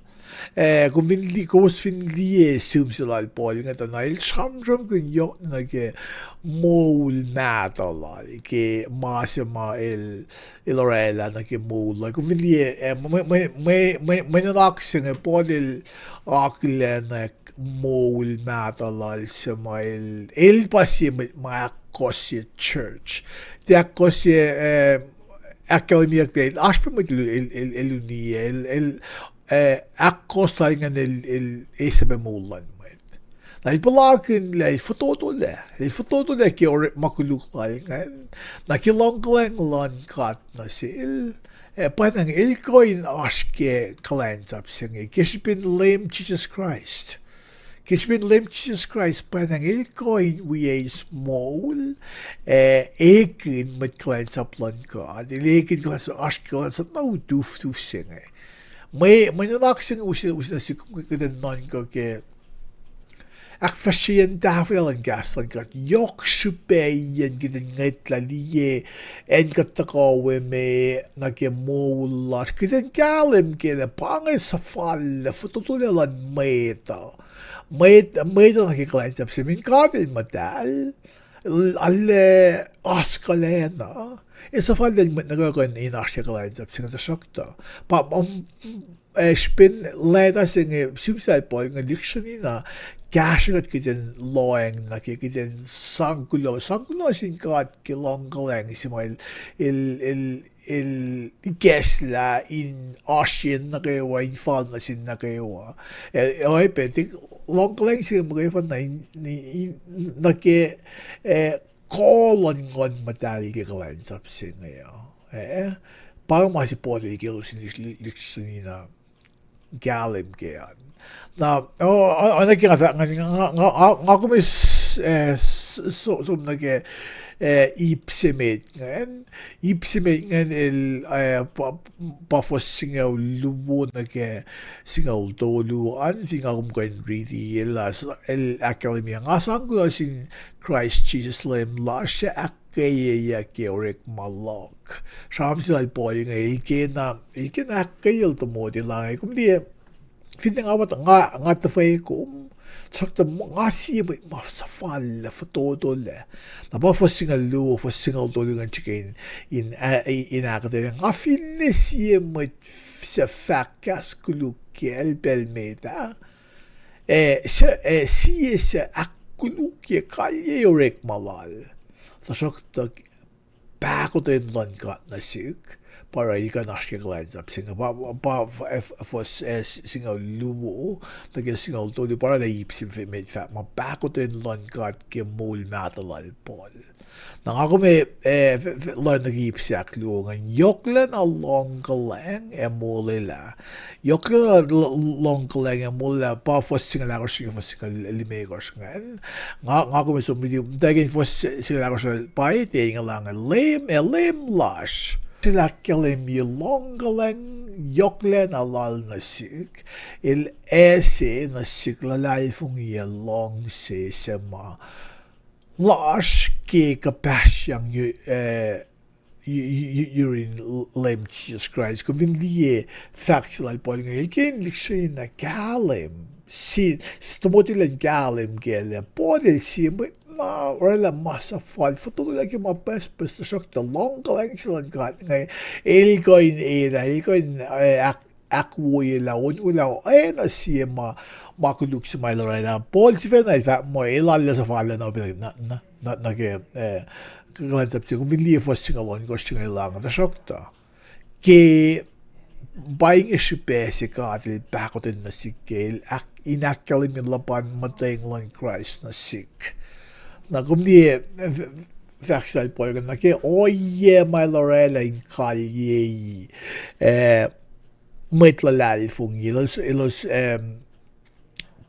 Eh, kom fin li-, kowos fin liye sihm se lal Paul inge tuh na el sramsramkihn yohk nuh ke moul mahtuh lal, ke ma se ma el, el orwaclah nuh ke moul lal. Kom fin liye, eh, mwe, mwe, mwe, mwe, mwe nuhnak se inge Paul el akihlen moul mahtuh lal se ma el, el pa sie mwet ma ahkkohsye church. Tiac ahkkohsye, eh, ahkkahlwemyeyuck lah oasr pac mwet el, el, el, el uniyac, el, el, eh, ahkkohs lal ingacn el, el eis pac moul luhn mwet. Na el puhlakihn lah el fototolac, el fototolac ke orekma koluk lal ingacn, na ke luhngkuhlwacng luhn God nuh sel, eh, pwacnwacng el kuh in oasr ke kuhlwacnsap se inge, ke srihpen Leum Jisus Kraist. Ke srihpen Leum Jisus Kraist pwacnwacng el kuh in wi eis moul, ah, ekihn mwet kuhlwacnsap luhn God. El ekihn kuhlwacnsap, oasr kuhlwacnsap na utuftuf se inge. Mwe, mwe nuhnak se inge use, use nuh sihk kuht in nuhnkuh ke ahkfahsryeyacn tahfwelah luhn kahs luhn God. Yohk srihpaciyacn kuht in ngwetlah liye acn kuht tuhkuh we me nuh ke moul lasr. Kuht in kahlwem ke lah pa inge suhfallac, fototolac luhn mwet uh. Mwet, mwet uh nuh ke kuhlwacnsap se, min God el muhtahl, arlac oaskuhlacna. Ac suhfallac mwet nuh kwewa in oasr ke kuhlwacnsap se inge tuhsruhktuh. Pa, um, ah, srihpen leta se inge, sihm sel Paul inge lihksreni na kahsrwe kuht kuht in lohacng nuh ke kuht in sang kuloh, sang kuloh sin God ke luhngkuhlwacng se ma el, el, el, el ikacslah in oasr yen nuh kwewa, in fal nuh sin nuh kwewa. Ah, oacyacpac luhngkuhlwacng se inge muhkwena in, in, in, nuh ke, ah, kuh luhn Nguhn Muhtahl ke kuhlwacnsap se inge uh. Ah, pa ma se Paul el ke elos in lihksreni na kahlwem ke an. Na, oacna ke nga fahk, nga, nga, nga, nga kom, eh, s-, s-, som nuh ke, eh, ip se met ingacn. Ip se met ingacn el, eh, pa, pa fuhs singucul luo nuh ke singucul tolu an, fin nga kom kuh in riti, el, el ahkkahlwemye, nga sang kuloh sin Kraist Jisus Leum lasr, suc ahkkweyeyuc ke orekma luhk. Sramsram se lal Paul inge, el kena, el kena ahkkweyel Timothy lah inge, kom liye, finne nga, nga tuhfwekom, tuhsruhktuh nga sie mwet ma suhfallac, fototolac. Na pa fuhs singucul luo, fuhs singucul tolu ingacn srihke in, in, in ahkuhtweyac, nga finne sie mwet suc fahk kahs koluk kacl pacl met ah, eh, sie suc ahkkolukye kalyei orekma lal. Tuhsruhktuh pahkotwen luhn God nuh sihk, pa oruh el kuh in oasr ke kuhlwacnsap se inge, pa, pa, fuhs, eh, singucul luo nuh ke singucul tolu, pa oruh lah ip se met fahk muh pahkotwen luhn God ke moul mahtuh lal Paul. Na nga kom, eh, lohacng nuh ke ip se ahkluo ingacn, yohklacna luhngkuhlwacng ac molwelah. Yohklacna luhngkuhlwacng ac molwelah, pa fuhs singucul ahkosr, fuhs singucul limekohsr ingacn. Nga, nga kom som riti, muhtwacwacack in fuhs singucul ahkosr, pa etuh inge lah inge, Leum, ac Leum lasr, El ahkkahlwemye luhngkuhlwacng yohklacna lal nuh sihk, El ase nuh sihk luhlahlfongi ac luhngse se ma lasr ke kuhpahsryang, eh, yurin Leum Jisus Kraist. Kom fin liye fahk se lal Paul inge, el ke in lihksreni na kahlwem, Timothy elan kahlwem kac lah Paul el sie mwet na orwaclah ma suhfal, fototolac ke ma pucspucs, tuhsruhktuh luhngkuhlwacng se luhn God inge, el kuh in elah, el kuh in, eh, ahk-, ahkwoyelah, onwelah, oacna sie ma, ma koluk se ma el orwaclah. Paul sifacna el fahk muh el arlac suhfal na, na, na, nuh ke, eh, kuhlwacnsap se, kom fin liye fuhs singucul ohnkohsr se inge, el lah inge, tuhsruhktuh ke pa inge srihpac se God El pahkotwen nuh sihk ke El ahk-, in ahkkahlwemye luhpan muhtweng luhn Kraist nuh sihk. Na kom liye, eh, fahk sel Paul inge, na ke ohiyac ma el orwaclah in kalyei, eh, mwet luhlahlfongi, elos, elos, eh,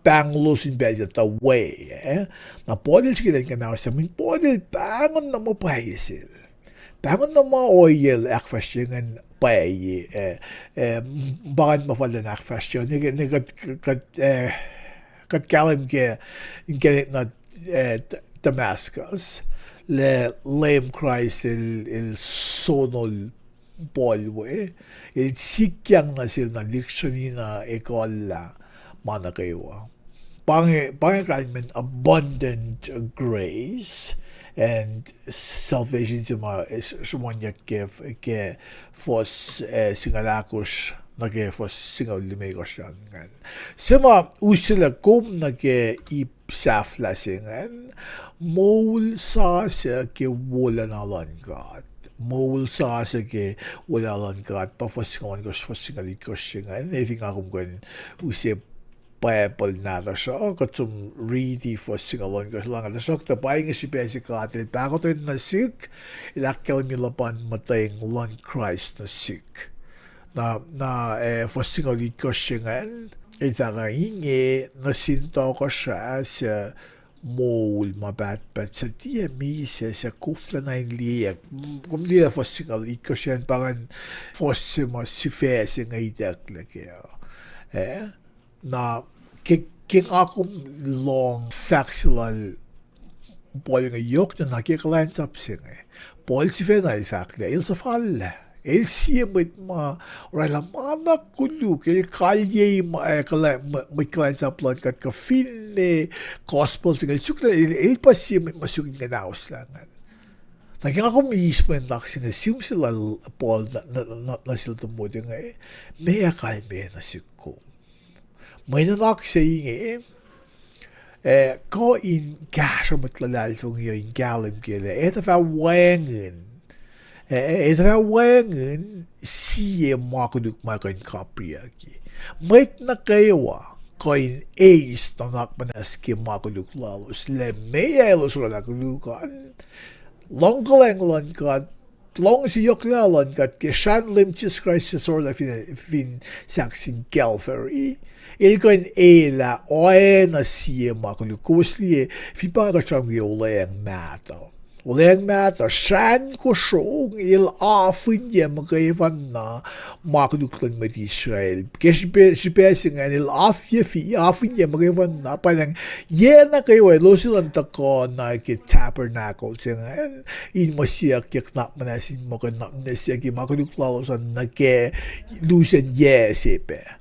pahngonlos in pacl se tuh we, eh? Na Paul el srihke in kuhnahoslah, mweyen Paul el pahngon na ma pwacye sel. Pahngon na ma ohiyac el ahkfahsrye ingacn pwacye, eh, eh, pa ingacn ma fal in ahkfahsrye. Ne, ne kuht, kuht, eh, kuht kahlwem ke inkacnek nuh, eh, Damascus, lah Leum Kraist el, el sonol Paul we, el sikyang nuh sel na lihksreni na ekuhllah ma nuh kwewa. Pa inge, pa inge kalmen abundant grace and salvation se ma, eh, sruhmuhnyuck ke, ke fuhs, eh, singucul ahkosr nuh ke fuhs singucul limekohsr an ingacn. Se ma uselah kom nuh ke ip sahflah se ingacn, moul sasuc ke wolacna luhn God. Moul sasuc ke wolacna luhn God, pa fuhs singucul ohnkohsr, fuhs singucul itkohsr se ingacn, ac fin nga kom kuh in use Bible nahtuhsr uh, kuht som riti fuhs singucul ohnkohsr, lah inge, tuhsruhktuh pa inge srihpac se God El pahkotwen nuh sihk, El ahkkahlwemye luhpan muhtweng luhn Kraist nuh sihk. Na, na, eh, fuhs singucul itkohsr se ingacn, El fahk inge nuh sin tohkohsrah suc moul ma pahtpaht, suc tiac misac, suc koflah na in liye. Kom liye fuhs singucul itkohsr an, pa ingacn fuhs se ma sifac se inge itucklac kac. Eh, na ke, ke nga kom lohng fahk se lal Paul inge yohk na, na ke kuhlwacnsap se inge. Paul sifacna el fahk lah el suhfallah. El sie mwet ma oraclah ma na koluk, el kalyei ma, eh, kuhlwacn-, mwe-, mwet kuhlwacnsap luhn God kuh finne gospel se inge el suk lah el, el pa sie mwet ma suk in kuhnahoslah ingacn. Na ke nga kom eis mwe nuhnak se inge, sihm se lal Paul nuh, nuh, nuh, nuh sel Timothy inge, meac kalmac nuh sihk kom? Mwe nuhnak se inge, eh, kuh in kahsruh mwet luhlahlfongi uh in kahlwem kac lah etuh fah wacngihn, eh, etuh fah wacngihn sie ma koluk ma kuh in kapriyucki. Mwet nuh kwewa kuh in eis nuhnak muhnahs ke ma koluk lalos, lah meac elos oraclah koluk an, luhngkuhlwacng luhn God, luhngse yohklac luhn God ke srahn Leum Jisus Kraist suc sorlah fin, fin sahk sin Calvary. El kuh in elah oacna sie ma koluk. Kowos liye, fin pa kuht sramsram ke Olweacng Mahtuh. Olweacng Mahtuh, srahn kosro inge el afihnyac muhkwena ma koluk luhn mwet Israel. Ke srihpac, srihpac se ingacn el af-, afihnyac muhkwena, pa ingacn, yac nuh kwewa elos in tuhkuh nuh ke tabernacle se ingacn, in mwe siyuck ke nuhnak muhnahs, in muh kuh in nuhnak muhnahs ke ma koluk lalos an nuh ke lusen yac se pac.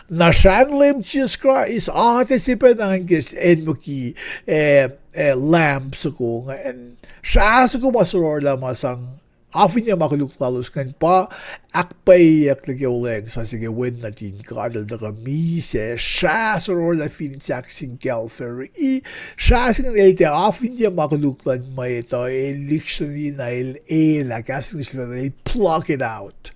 Na srahn Leum Jisus Kraist, atac se pac na ingacn ke acnwucki, eh, eh, lamb soko ingacn, srah soko ma sororlah ma sang afihnyac ma koluk lalos ingacn pa ahkpwacyeyucklac ke Olweacng Sasuc ke Wen nuhtin God, el tuhkuh misac, srah sororlah fin sahk sin Calvary, srah se ingacn el tiac afihnyac ma koluk luhn mwet uh, el lihksreni na el elah, kahs English el pluck it out.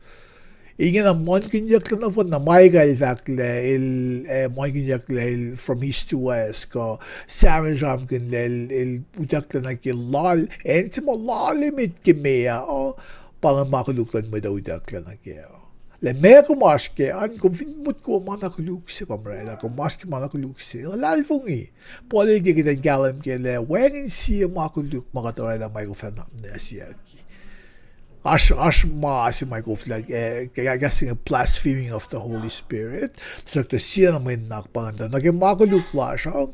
Ingena muhlkihnyucklac nohfohn na ma el fahk lah el, eh, muhlkihnyucklac el from east to west, kuh Samuel sramsramkihn lah el, el utucklac nuh ke lal, acn se ma lal emet ke meoa uh, pa ingacn ma koluk luhn mwet uh utucklac nuh kac. Lah meac kom oasr kac an, kom fin motko ma na koluk se pa oraclah, kom oasr ke ma na koluk se, luhlahlfongi. Paul el ke kuht in kahlwem kac lah wacngihn sie ma koluk ma kuht oraclah ma koflah nuhnak muhnahsyucki. Oasr, oasr ma se ma koflah, eh, ke, kahs se inge blaspheming of the Holy Spirit. Tuhsruhktuh sie na mwe nuhnak pa ingacn tuh nuh ke ma koluk lasr uh,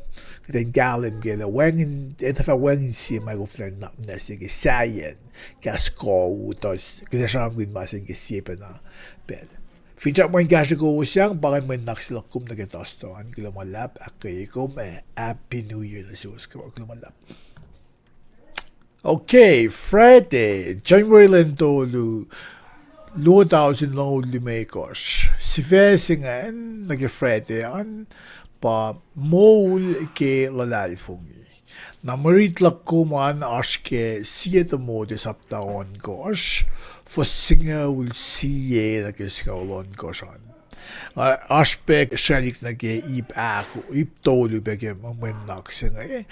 kuht in kahlwem kac lah wacngihn, etuh fah wacngihn sie ma koflah nuhnak muhnahsyucki ke sahyacn kahs kuh u, tuh kuht ac sramsramkihn ma se inge ke sie pacna pacl. Finsrak mwe in kahsrwe kowos, sang pa ingacn mwe nuhnak se luhk kom nuh ke tuhstuh an. Kuloh ma luhlahp, ahkkweye kom, ac Happy New Year nuh suwos kwewa. Kuloh ma luhlahp. Okay, Friday, January lwen tolu, luo tausin longoul limekohsr. Sifac se ingacn nuh ke Friday an pa moul ke luhlahlfongi. Na mwe rit luhk kom an oasr ke Sie Timothy sapta ohnkohsr, fuhs singucul sie nuh ke singucul ohnkohsr an. Oasr pac sraclihk nuh ke ip ahk, ip tolu pac ke mwe nuhnak se inge.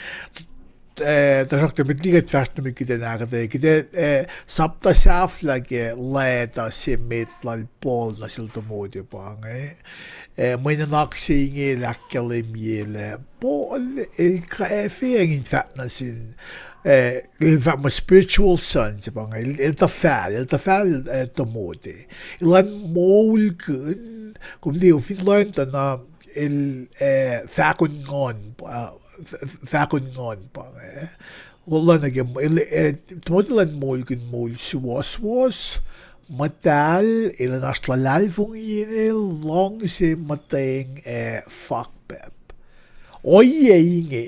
Eh, tuhsruhktuh met liki kuht fahsr nuh met kuht in ahkuhtweyac, kuht, eh, sapta sahflah ke leta se met lal Paul nuh sel Timothy pa inge. Eh, mwe nuhnak se inge el ahkkahlwemye lah Paul el kwacfeacng in fahk nuh sin, eh, el fahk muh spiritual son se pa inge, el, el tuhfal, el tuhfal, eh, Timothy. Elan moulkihn, kom liye fin lohng tuh na el, eh, fahkon nguhn, uh, f-, f-, fahkon nguhn pa inge. Elan nuh ke, el, eh, Timothy elan moulkihn moul suwohswohs, muhtahl, elan oasr luhlahlfongi, el luhngse, muhtweng, ac fakpahp. Ohiyac inge,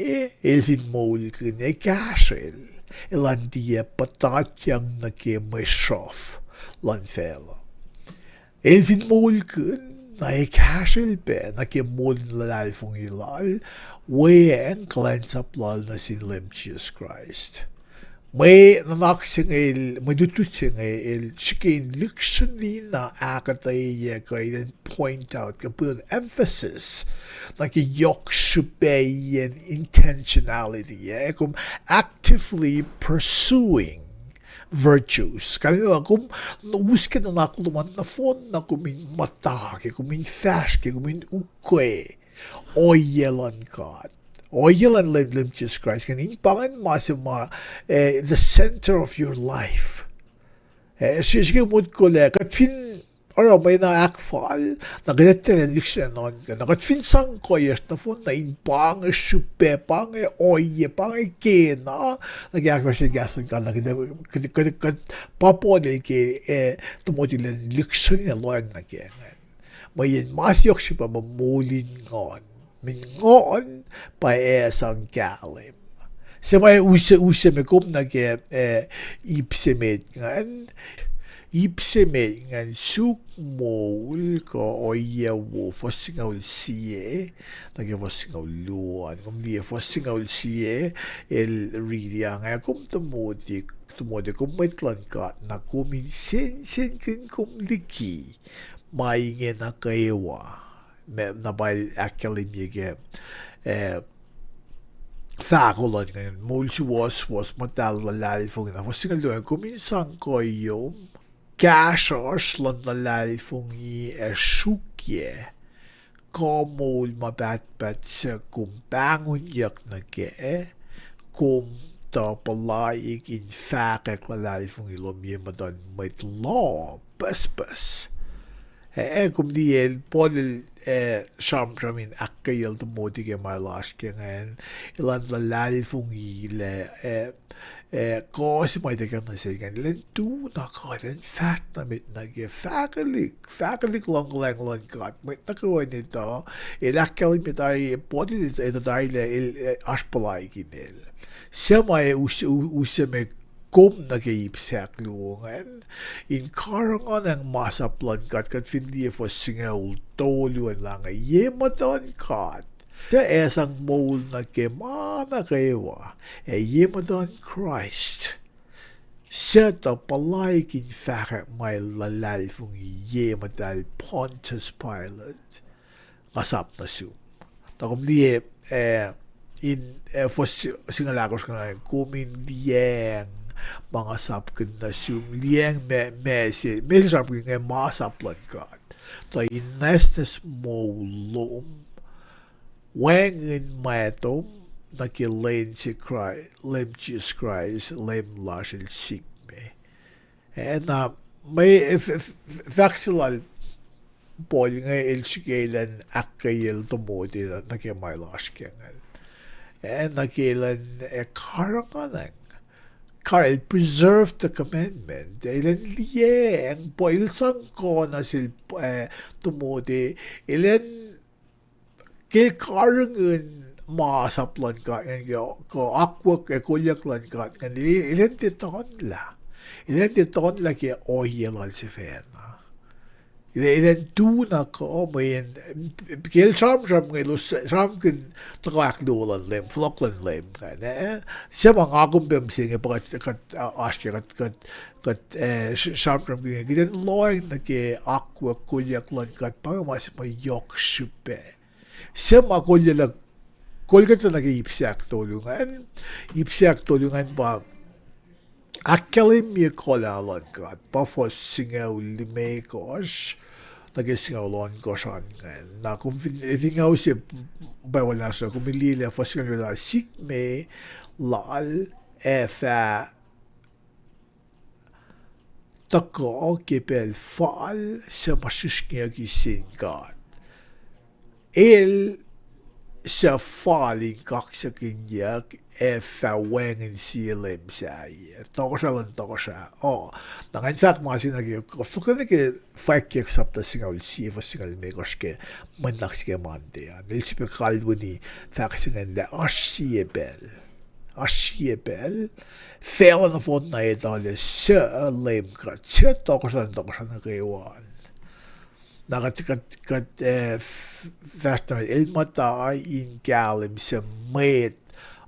el fin moulkihn, ac kahsrwel, elan tiac puhtatyang nuh ke mwe sruhf luhn facluh. El fin moulkihn, na ac kahsrwel pac nuh ke moul in luhlahlfongi lal, weacng kuhlwacnsap lal nuh sin Leum Jisus Kraist. Mwe nuhnak se inge el, mwe lutlut se inge el srihke in lihksreni na ahkuhtweyac kuh in point out, kuh put an emphasis nuh ke yohk srihpacyacn intentionality, ac kom actively pursuing virtues. Kalmac kom us ke nuhnak lom an nohfohn na kom in muhta ke, kom in fahsr ke, kom in ukwe ohiyac luhn God, ohiyac luhn Leum, Leum Jisus Kraist, ingacn in pa ingacn ma se ma, eh, the center of your life. Eh, srihsrihk motko lah kuht fin oruh mwe na ahkfal, na kuht etuh lah lihksreni nuhnkuh. Na kuht fin sang kuhiyacsr nohfohn na in pa inge srihpac, pa inge ohiyac, pa inge kena, nuh ke ahkfahsrye kahs luhn God, na kuht, kuht, kuht, kuht pa Paul el ke, eh, Timothy elan lihksreni na lohacng nuh ke ingacn. Mweyen ma se yohk srihpac pa moul in nguhn. Mweyen nguhn pa ac sang kahlwem. Se ma use, use me kom nuh ke, eh, ip se met ingacn. Ip se met ingacn, suk moul kuh ohiyac wo, fuhs singucul sie nuh ke fuhs singucul luo an. Kom liye fuhs singucul sie, el riti inge, kom Timothy, Timothy, kom mwet luhn God, na kom in sensenkihn kom liki ma inge nuh kwewa. Na pa el ahkkahlwemye ke, eh, fahko luhn ingacn, moul suwohswohs, muhtahl, luhlahlfongi. Na fuhs singucul luo an, kom in sang kuhiyom kahsruhsr luhn luhlahlfongi ac srukyac kuh moul ma pahtpaht suc kom pahngonyuck nuh kac, kom tuh puhlaik in fahkwack luhlahlfongi lom ye muhtuhn mwet loh pucspucs. Eh, kom liye el, Paul el, eh, sramsram in ahkkweyacl Timothy ke ma el oasr ke ingacn, elan luhlahlfongi lah, eh, eh, kuh se ma ituckyang nuh sel ingacn, elan tu na kuh, elan fahsr na met nuh ke fahkwelihk, fahkwelihk luhngkuhlwacng luhn God, mwet nuh kwewa in etuh, el ahkkahlwemye tari, Paul el etuh tari lah el, eh, oasr puhlaik inel. Se ma use, use me kom nuh ke ip se ahkluo ingacn, in karihngihnacng masap luhn God, kuht fin liye fuhs singucul tolu an, lah inge, ye muhtuhn God, suc ac sang moul nuh ke ma nuh kwewa, ac ye muhtuhn Kraist, suc tuh puhlaik in fahkwack ma el luhlahlfongi ye muhtahl Pontius Pilate, nga sap nuh sum. Tuh kom liye, eh, in, eh, fuhs singucul ahkosr ingacn, kom in liyacacng ma nga sapkihn nuh sum, liyacacng ma, ma se, ma se sramkihn inge masap luhn God. Tuh in nwacsnwacs moul lom, wacngihn mahtom nuh ke lwen se Kra-, Leum Jisus Kraist, Leum lasr el sik me. Eh, na, mwe, eh, f-, f-, fahk se lal Paul inge el srihke elan ahkkweyacl Timothy nuh ke ma el oasr ke ingacn. Eh, nuh ke elan, eh, karihngihnacng. Kar el preserve the commandment. Elan liyacacng, pa el sang kuh nuh sel, eh, Timothy, elan ke el karihngihn masap luhn God ingacn, ke, kuh akwuck ac kolyuck luhn God ingacn, el, elan tiac tonlah. Elan tiac tonlah ke ohiyac lal sifacna. El, elan tu na kuh, mweyen ke el sramsram inge, elos sramsramkihn tuhkuh ahkluo luhn Leum, fohlohk luhn Leum ingacn, eh? Se ma nga kom pac mihsenge pa kuht, kuht, ah, oasr ke kuht, kuht, kuht, eh, s-, sramsramkihn inge, kuht in lohacng nuh ke akwuck kolyuck luhn God, pa inge ma se ma yohk srihpac. Se ma kol-, kolkuhtlac nuh ke ip se ahktolu ingacn, ip se ahktolu ingacn pa ahkkahlwemye kuhlah luhn God, pa fuhs singucul limekohsr nuh ke singucul ohnkohsr an ingacn. Na kom fin, fin nga use Bible nahtuhsr, kom liye lah fuhs singucul limekohsr, sik me lal ac fah tuhkuh ke pacl fal suc ma srihsrngiyucki sin God. El suc fal in kaksakihnyuck ac fah wacngihn sie leum sahyac. Tohkohsrah luhn tohkohsrah uh. Na ngan fahk ma se nuh ke, fohlohk nuh ke Fwackyuck sapta singucul sie, fuhs singucul limekohsr ke mwe nuhnak se ke Monday an. El sifilpac kalweni fahk se ingacn lah oasr sie pacl. Oasr sie pacl facluh nohfohn na etuh lah suc Leum God, suc tohkohsrah luhn tohkohsrah nuh kwewa an. Na kuht, kuht, kuht, eh, f-, fahsr nuh met, el muhta in kahlwem se mwet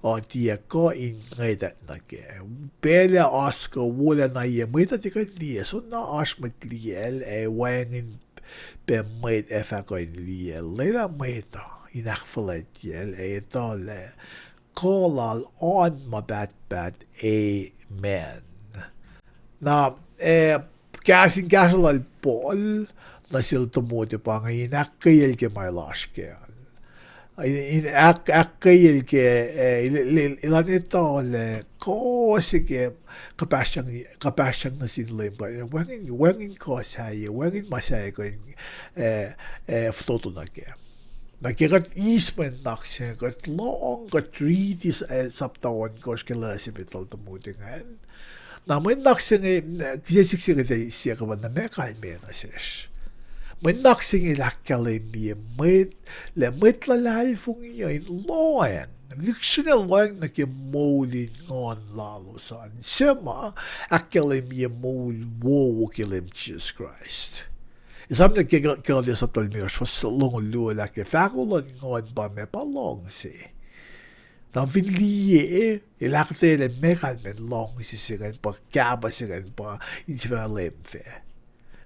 uh tiac kuh in ngwetwack nuh kac. Pacl ac oasr kuh wolacna ye mwet uh tiac kuh in liye, soenna oasr mwet liyacl ac wacngihn pac mwet ac fah kuh in liyacl. Lwelah mwet uh in ahkfuhlwactyacl ac etuh lah kuh lal oan ma pahtpaht, amen. Na, eh, kahs in kahsruh lal Paul nuh sel Timothy pa inge in ahkkweyacl ke ma el oasr kac. In, in ahk-, ahkkweyacl ke, eh, el, el, elan etuh lah kuh se ke kuhpahsryang, kuhpahsryang nuh sin Leum pa wacngihn, wacngihn kuh sahyac, wacngihn ma sahyac kuh in, eh, eh, fototo nuh kac. Na ke kuht eis mwe nuhnak se inge, kuht lohng, kuht riti, eh, sapta ohnkohsr ke letter se met lal Timothy ingacn. Na mwe nuhnak se inge, kihsen siyuck se kuht ac siyuck pa na meac kalmac nuh sesr. Mwe nuhnak se inge el ahkkahlwemye mwet, lah mwet luhlahlfongi uh in lohacng, lihksreni lohacng nuh ke moul in nguhn lalos an, suc ma ahkkahlwemye moul wowo ke Leum Jisus Kraist. Esam nuh ke Galatia sapta limekohsr, fuhs longoul luo, el ahkkahlwemye fahko luhn nguhn pa meac? Pa luhngse. Na fin liye, el ahkuhtweyac lah meac kalmacn luhngse se ingacn, pa kahpah se ingacn, pa insefanna Leum fac.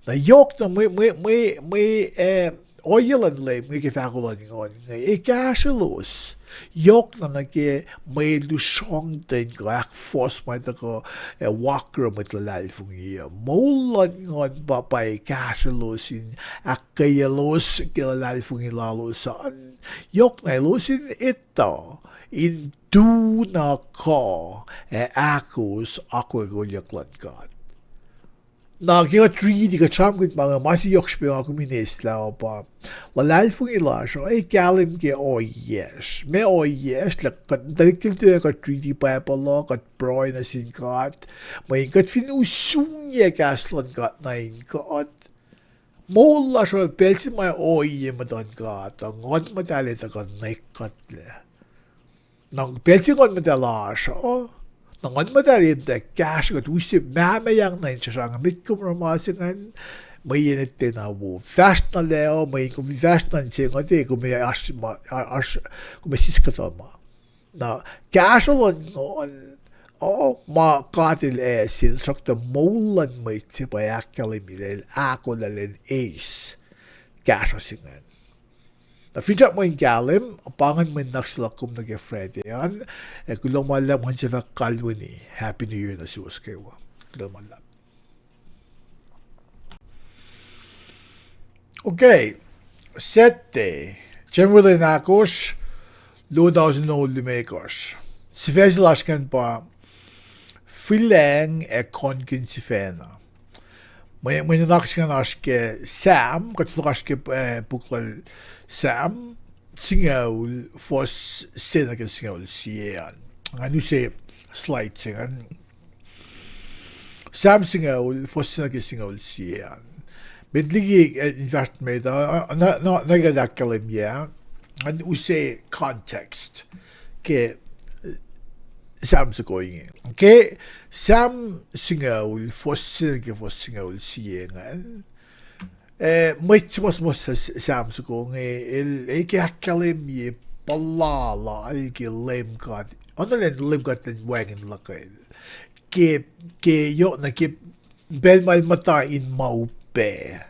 Na yohk na mwe, mwe, mwe, mwe, eh, ohiyac luhn Leum inge ke fahko luhn nguhn inge ac kahsrwelos. Yohk na nuh ke mwe lusrongten kuh ahkfohs ma tuhkuh, eh, wakro mwet luhlahlfongi uh. Moul luhn nguhn pa, pa ac kahsrwelos in ahkkweyaclos ke luhlahlfongi lalos an. Yohk na elos in etuh in tu na kuh ac ahkos akwuck kolyuck luhn God. Na ke kuht riti, kuht sramsramkihn ma inge, ma se yohk srihpac nga kom in eislah uh pa luhlahlfongi lasr uh ac kahlwem ke ohiyacsr. Meac ohiyacsr? Lah kuht tuhlihk kihtin kuht riti Bible uh, kuht pruhe nuh sin God, mweyen kuht fin usungyuck kahs luhn God nuh in kuht, moul lasr uh pacl se ma ohiyac muhtuhn God uh, Nguhn Muhtahl ac tuhkuh nwe kuhtlac. Na pacl se Nguhn Muhtahl oasr uh, na Nguhn Muhtahl ac muhta kahsruh kuht use mahmahyak nuh in srasra inge, met kom oruh ma se ingacn, mweyen etuh na wo. Fahsr na lac uh, mweyen kom fin fahsr na in se inge, kom ac oasr, oasr, kom ac siskuhtuh ma. Na kahsruh luhn nguhn uh, ma God El ase, tuhsruhktuh moul luhn mwet se pa ahkkahlwemye lah el ahkolah elan eis kahsruh se ingacn. Na finsrak mwe in kahlwem, pa ingacn mwe nuhnak se luhk kom nuh ke Friday an, ac kuloh ma luhlahp, ngan se fah kalweni. Happy New Year nuh suwos kwewa. Kuloh ma luhlahp. Okay. Saturday, January lwen ahkosr, luo tausin longoul limekohsr. Sifac se lasr ingacn pa Fihlacng ac Kohnkihn Sifacna. Mwe, mwe nuhnak se ingacn oasr ke Sam, kuht fohlohk oasr ke, eh, puk lal Sam, singucul, fuhs se nuh ke singucul sie an. Ngan use slide se ingacn. Sam singucul, fuhs se nuh ke singucul sie an. Met liki, eh, in fahsr met, uh, na, na, na kuht ahkkahlwemye, ngan use context ke, eh, Sam soko inge. Ke Sam singucul, fuhs se nuh ke fuhs singucul sie ingacn, eh, mwet se ma, ma s-, Sam soko inge, el, el ke ahkkahlwemye puhla lal ke Leum God, oacna Leum God elan wacngihn luhkwel. Ke, ke yohk na ke pacl ma el muhta in ma upac,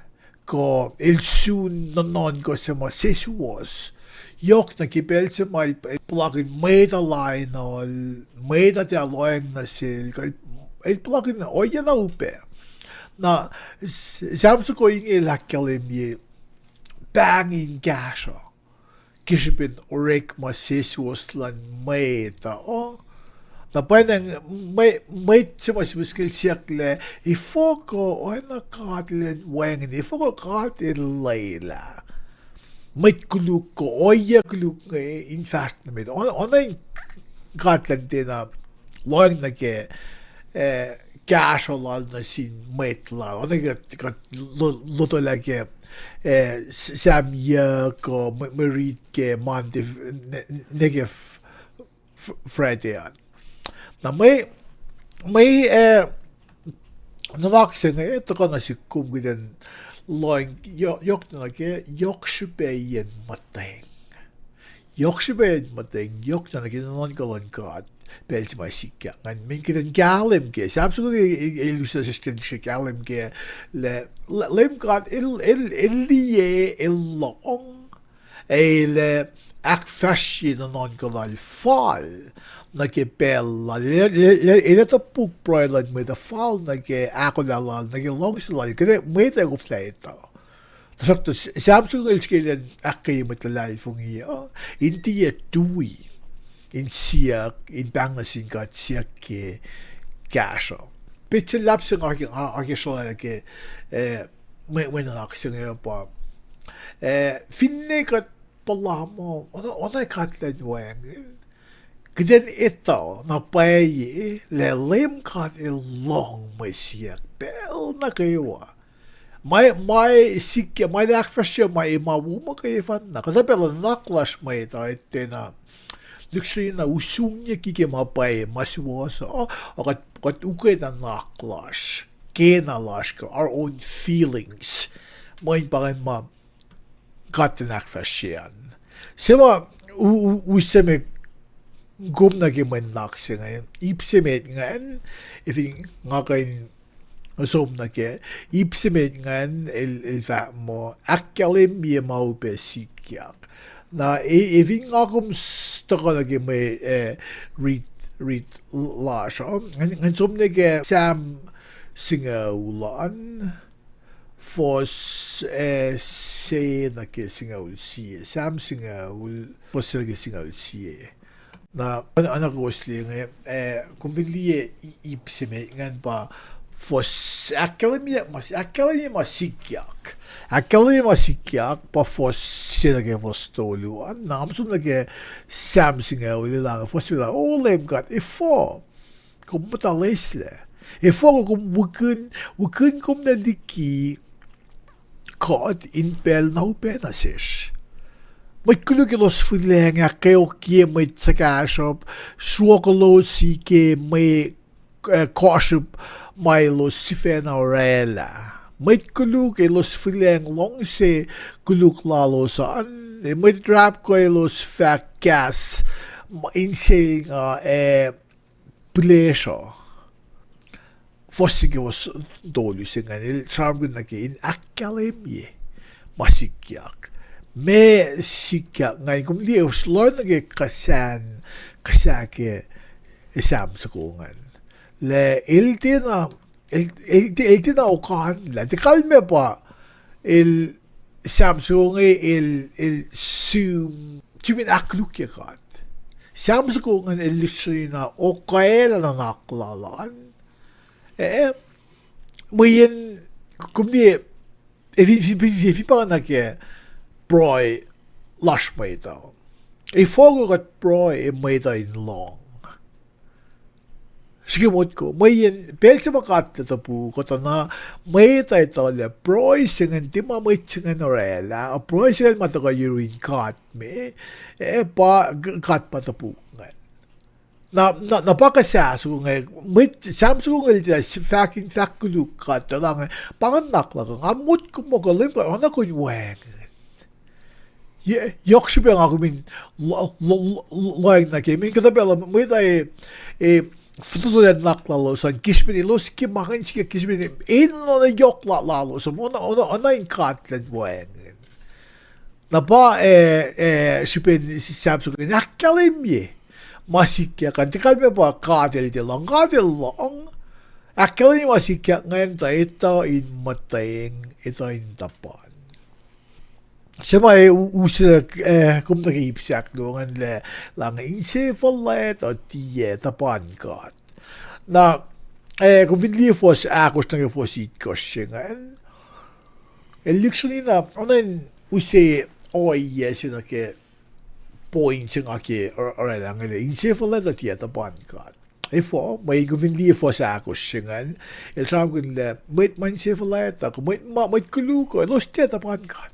kuh el sun nuhnuhnkuh se ma sesuwohs. Yohk na ke pacl se ma el, el puhlakihn mwet uh lain uh, mwet uh tiac lohacng nuh sel, kuh el, el puhlakihn ohiyac na upac. Na, s-, Sam soko inge el ahkkahlwemye pahng in kahsruh ke srihpen orekma sesuwohs luhn mwet uh. Na pwacnwacng mwe-, mwet se ma sihmihs ke el siyuck lah, efuh kuh oacna God elan wacngihn, efuh kuh God el lwelah mwet koluk kuh ohiyac koluk inge in fahsr nuh met. Oacna, oacna in God elan tiacna lohacng nuh ke, eh, kahsruh lal nuh sin mwet lal. Oacna ke kuht, kuht lo-, lotwelah ke, eh, S-, Sam yuck, uh, mwe, mwe rit ke Monday, f-, ne-, ne ke f-, f-, Friday an. Na mwe, mwe, eh, nuhnak se inge, eh, tuhkuh nuh sihk kom kuht in lohng, yo-, yohk nuh ke, yohk srihpac in muhtweng. Yohk srihpac in muhtweng, yohk nuh ke nuhnuhnkuh luhn God pacl se ma sikyak. Ngan men kuht in kahlwem ke, Sam soko inge, el, el, el use sesr ke, ke kahlwem ke, lah, lah Leum God, el, el, el liye, el lohng, ac el, eh, ahkfahsrye nuhnuhnkuh lal fal nuh ke pacl lal, el ac topuk pruhe luhn mwet uh fal nuh ke ahkolah lal, nuh ke luhngse lal, kuht mwet ac koflah etuh. Tuhsruhktuh Sam soko el srihke elan ahkkweye mwet luhlahlfongi uh in tiac tui in siyuck, in pahng nuh sin God siyuck ke kahsruh. Petsac luhlahp se nga ke, nga ke srolah ke, eh, mwe, mwe nuhnak se inge pa, eh, finne kuht puhla muh oacna, oacna God El wacngihn, kuht in etuh na pwacye lah Leum God El lohng mwe siyuck pacl nuh kwewa. Ma, ma sikyak, ma ahkfahsrye ma, ma wo muhkwena. Kuhtuh pacl nuhnak lasr mwet uh tiacna lihksreni na usungyucki ke ma pwacye, ma suwohs uh, kuht, kuht ukwe nuhnak lasr, kena lasr, our own feelings. Mweyen pa ingacn ma God El ahkfahsrye an. Se ma u-, u-, use me kom nuh ke mwe nuhnak se inge, ip se met ingacn, fin nga kuh in som nuh ke, ip se met ingacn el, el fahk muh, ahkkahlwemye ma upac sikyak. Na, e, e fin nga kom s-, tuhkuh nuh ke mwe, eh, rit, rit lasr uh, ngan, ngan som nuh ke Sam singucul an, fuhs, eh, se nuh ke singucul sie. Sam singucul, fuhs se nuh ke singucul sie. Na, oacna, oacna kowos liye inge, eh, kom fin liye i-, ip se met ingacn pa fuhs, ahkkahlwemye ma, ahkkahlwemye ma sikyak. Ahkkahlwemye ma sikyak pa fuhs se nuh ke fuhs tolu an. Na, nga som nuh ke Sam singucul, el ange, fuhs se lah, O Leum God, efuh kom muhta loeslac? Efuh kom wikihn, wikihn kom nuh liki kuht in pacl na upac nuh sesr? Mwet koluk elos fihlacng ahkkeokye mwet suhkahsruhp, sruokolos ke mwe, eh, kohsruhp ma elos sifacna orwaclah. Mwet koluk elos fihlacng luhngse koluk lalos an, mwet rapko elos fahk kahs ma insel nga, eh, pihlesruh. Fuhs se ke fuhs tolu se ingacn, el sramsramkihn nuh ke in ahkkahlwemye ma sikyak. Ma sikyak ingacn, kom liye, lohng nuh ke kuhsahn, kuhsah ke Sam soko ingacn. Lah el tiacna, el, el, el tiacna okanlah, tiac kalmac pa el Sam soko inge el, el sihm, sihm in ahkkolukye God. Sam soko ingacn el lihksreni na okwaclah nuhnak lal an. Eh, mweyen, kom liye, fin, fin, fin, fin pa nuh ke pruhe lasr mwet uh, efuh kuht pruhe ac mwet uh in lohng? Srihke motko, mweyen pacl se ma God El topuk, kuht na, mwet uh etuh lah pruhe se ingacn tiac ma mwet se ingacn orwaclah, pruhe se ingacn ma tuhkuh yurin God me, eh, pa, God pa topuk ingacn. Na, na, na pa kuhsah soko inge, mwet, Sam soko inge el tiac fahk in fahk koluk God, tuh lah inge, pa ingacn nuhnak luhk uh, nga motko muh kuh Leum God, oacna kom wacngihn. Yohk srihpac nga kom in lohacng nuh ke, mweyen kuhtuh pacl mwet uh, eh, fototo nuhnak lalos an, ke srihpen elos ke ma ingacn sikyak, ke srihpen enenuh na yohk lalos an, oacna, oacna in God El wacngihn. Na pa, eh, eh, srihpen Sam soko in ahkkahlwemye ma sikyak an, tiac kalmac pa God El tiac lohng, God El lohng. Ahkkahlwemye ma sikyak ingacn tuh etuh in muhtweng, etuh in tuhpan. Se ma, eh, u-, use, eh, kom nuh ke ip se ahkluo ingacn lah, lah inge inse fuhlwact uh tiac tuhpan God. Na, eh, kom fin liye fuhs ahkosr nuh ke fuhs itkohsr se ingacn, el lihksreni na, oacna in use ohiyac se nuh ke point se nga ke or-, orwaclah inge lah inse fuhlwact uh tiac tuhpan God. Efuh, mweyen kom fin liye fuhs ahkosr se ingacn, el sramsramkihn lah mwet ma inse fuhlwact uh, kuh mwet ma, mwet koluk uh, elos tiac tuhpan God.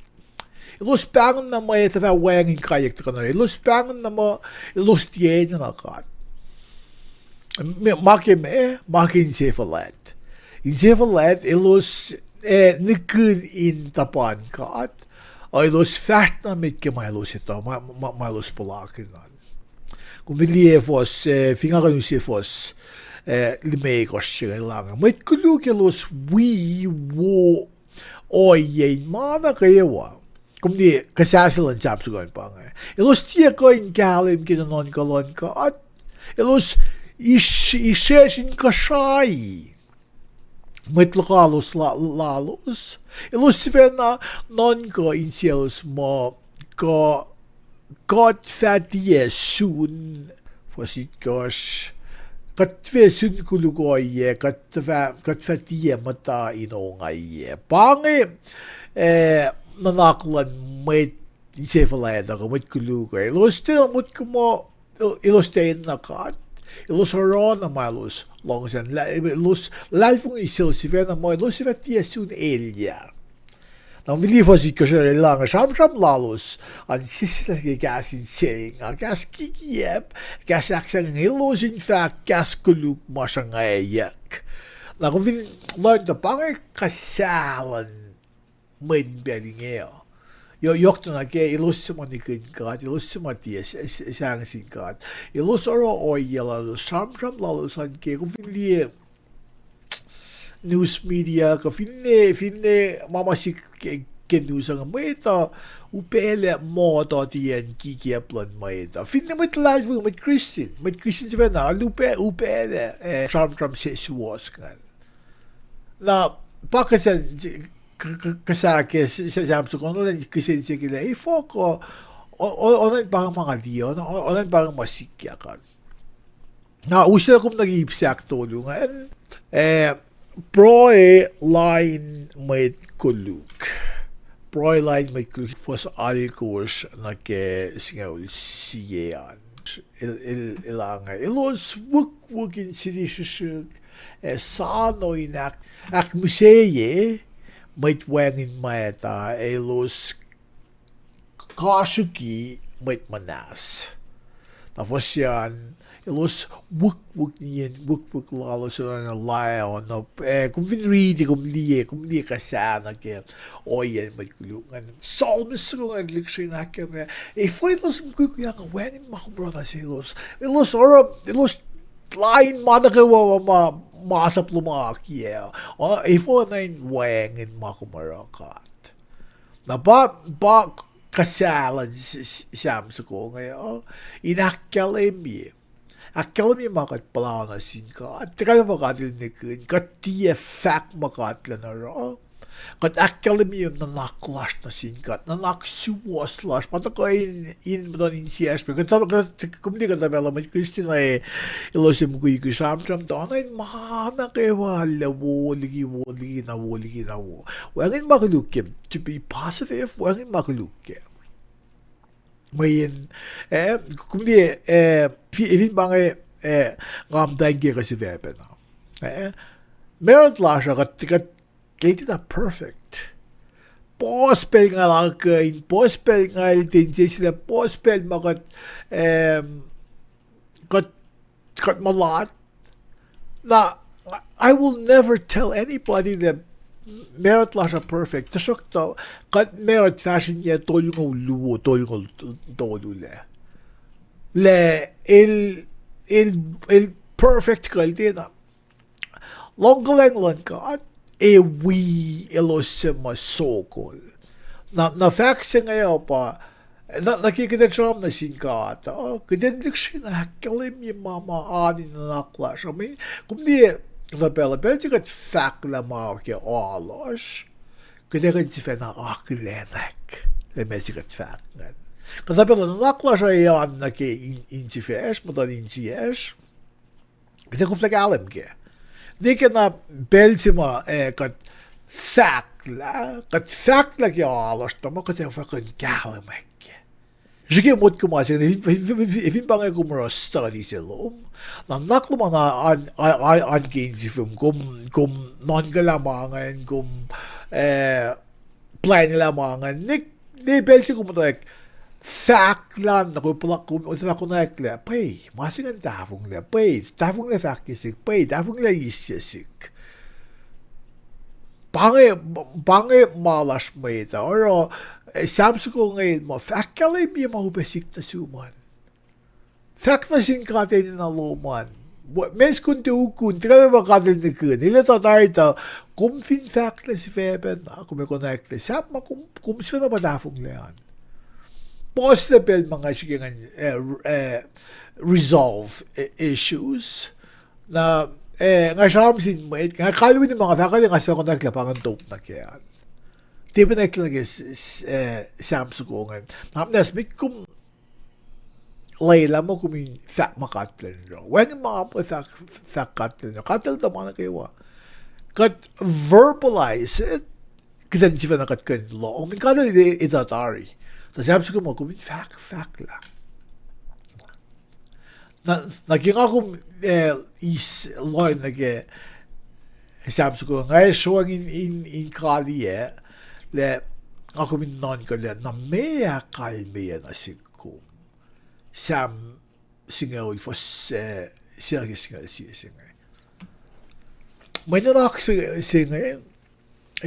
Elos pahngon na muh etuh fah wacngihn kaiyuck tuhkuh nuh, elos pahngon na muh elos tiac enenuh God. Ma ke meac, ma ke inse fuhlwact. Inse fuhlwact elos, eh, nihkihn in tuhpan God, ac elos fahsr na met ke ma elos etuh, ma, ma, ma elos puhlakihn an. Kom fin liye fuhs, eh, fin nga kuh in use fuhs, eh, limekohsr se inge, el ange, mwet koluk elos wi wo ohiyac in ma nuh kwewa. Kom liye kuhsah se luhn Sam soko an pa inge. Elos tiac kuh in kahlwem ke nuhnuhnkuh luhn God. Elos is-, isracsr in kuhsrai mwet lokoalok la-, lalos. Elos sifacna nuhnkuh insiyaclos muh kuh kuht fah tiac sun, fuhs itkohsr, kuht fah sun koluk ohiyac, kuht fah, kuht fah tiac muhta in ongaiyac. Pa inge, eh, nuhnak luhn mwet insefuhlwact uh kuh mwet koluk uh. Elos tiac motko muh, elos tiac enenuh God. Elos oruh na ma elos luhngse an, la-, elos luhlahlfongi selos sifacna muh elos sifah tiac sun elyah. Na kom fin liye fuhs itkohsr, el ange sramsram lalos an sesseslah ke kahs in selnga, kahs kikiacp, kahs ahksahngweng, elos in fahk kahs koluk ma sruhngwacyuck. Na kom fin lohng tuh pa inge kuhsahluhn mwet in pacl inge uh. Yohk, yohk tuh nuh ke elos suc ma nikihn God, elos suc ma tiac s-, s-, sahngweng sin God. Elos oruh ohiyac lalos, sramsram lalos an ke, kom fin liye news media, kuh finne, finne ma ma sik ke, ke news uh, mwet uh upaclac muhtwacta in kikiacp luhn mwet uh. Finne mwet luhlahlfongi, mwet Christian, mwet Christian sifacna, el upa-, upaclac, eh, sramsram se suwohs ingacn. Na pa kihsen, k-, k-, kihsen ke s-, s-, Sam soko na kihsen se ke lah, efuh kuh, o-, o-, oacna in pa inge ma nga liye, oacna, oacna in pa inge ma sikyak an. Na uslah kom nuh ke ip se ahktolu ingacn, eh, pruhe lain mwet koluk. Pruhe lain mwet koluk, fuhs alkosr nuh ke singucul sie an. El, el, el ange, elos wikwik in siti srihsrihk, ac sano in ahk-, ahkmihsye mwet wacngihn mwacta, ac elos kasrihki mwet muhnahs. Na fuhs an, elos wikwik, nien wikwik lalos oacna lion, eh, kom fin riti, kom liye, kom liye kuhsahna ke ohiyacn mwet koluk ingacn. Psalmist soko ingacn lihksreni in ahkkahlwemye, efuh elos mukwikwi, nga wacngihn ma kom oruh nuh selos. Elos oruh, elos lain ma nuh kwewa ma, ma, masap luhma akiyac. Efuh na in wacngihn ma kom oruh God. Na pa, pa kuhsahluhn s-, s-, Sam soko inge uh, in ahkkahlwemye. Ahkkahlwemye ma kuht puhla nuh sin God, tiac kalmac ma God El nihkihn, kuht tiac fahk ma God El oruh. Kuht ahkkahlwemye nuhnak lasr nuh sin God, nuhnak suwohs lasr, ma tuhkuh in, in muhtuhn insiyacsr pac. Kuht, kuht, kom liye kuhtuh pacl uh mwet Christian uh, elos ac mukwikwi sramsram tuh oacna in ma nuh kwewa lah wo liki wo liki na wo liki na wo. Wacngihn ma koluk ke, to be positive, wacngihn ma koluk ke. Mweyen, eh, kom liye, eh, fi-, fin pa inge, eh, nga muhtwacta ke kuh sifacpacna. Eh, marut lasr uh kuht, kuht, kuht tiacna perfect. Puhs pacl nga luhngse in, puhs pacl nga el ten seslah, puhs pacl ma kuht, em, kuht, kuht mulat. Na, I will never tell anybody that marut lasr uh perfect. Tuhsruhktuh, kuht marut fahsr in yac tolngoul luo, tolngoul tolu lac. Lah el, el, el perfect kuh el tiacna. Luhngkuhlwacng luhn God ac wi elos suc ma sokol. Na, na fahk se inge uh pa, na, na ke kuht ac sramsram nuh sin God uh, kuht in lihksreni ahkkahlwemye ma, ma oan in nuhnak lasr uh. Mweyen, kom liye, kuhtuh pacl uh, pacl se kuht fahklah ma ke alu lasr, kuht ac kuh in sifacna akihlenak lah ma se kuht fahk ingacn. Kuhtuh pacl uh nuhnak lasr uh ac oan nuh ke in, insifacsr, muhtuhn insiyacsr. Kuht ac koflah kahlwem kac. Nwe ke na pacl se ma, eh, kuht fahklah, kuht fahklah ke alu lasr tuh ma kuht ac fah kuh in kahlwem kac. Srihke motko ma se inge, fin, fin, fin, fin pa inge kom oruh study se lom, na nuhnak lom an, an, an, an ke insifom, kom, kom nuhnkuhlah ma ingacn, kom, eh, plwacnlah ma ingacn, ne, ne pacl se kom muhtwacwacack fahklah, na kom puhla, kom muhtwacwacack konwacack lah, pwacye, ma se ingacn tahfonglac, pwacye, tahfonglac fahk ke sihk, pwacye, tahfonglac eis se sihk. Pa inge, pa inge ma lasr mwet uh, oruh, eh, Sam soko inge el muh, ahkkahlwemye ma upac sihk nuh sum an. Fahk nuh sin God enenuh lom an. Meac kuh in tukun, tiac kalmac ma God El nihkihn. El etuh tari tuh, kom fin fahklah sifacpacna, kom ac konwacack lah sahp ma kom, kom sifacna pa tahfonglac an. puhslac pacl ma nga srihke ngan, eh, eh, resolve, eh, issues. Na, eh, nga sramsram sin mwet, nga kalweni ma nga fahk, nga sifacna konwacack lah pa ngan top nuh ke an. Tiac pa nwacklah nuh ke s-, s-, eh, Sam soko ingacn. Na, na smit kom lwelah muh kom in fahk ma God El oruh. Wacngihn ma kom fahk, fahk God El oruh. God El tuh ma nuh kwewa. Kuht verbalize it, kuht in sifacna kuht kuh in lohng. Kom in God El etuh tari. Tuh Sam soko ma kom in fahk, fahklah. Na, na ke nga kom, eh, eis lohng nuh ke Sam soko, nga sruhmuhn in, in, in kaliyac, lah nga kom in nuhnkuh lah, na meac kalmeyac nuh sihk kom. Sam singucul fuhs, eh, se nuh ke singucul sie se inge. Mwe nuhnak se, se inge,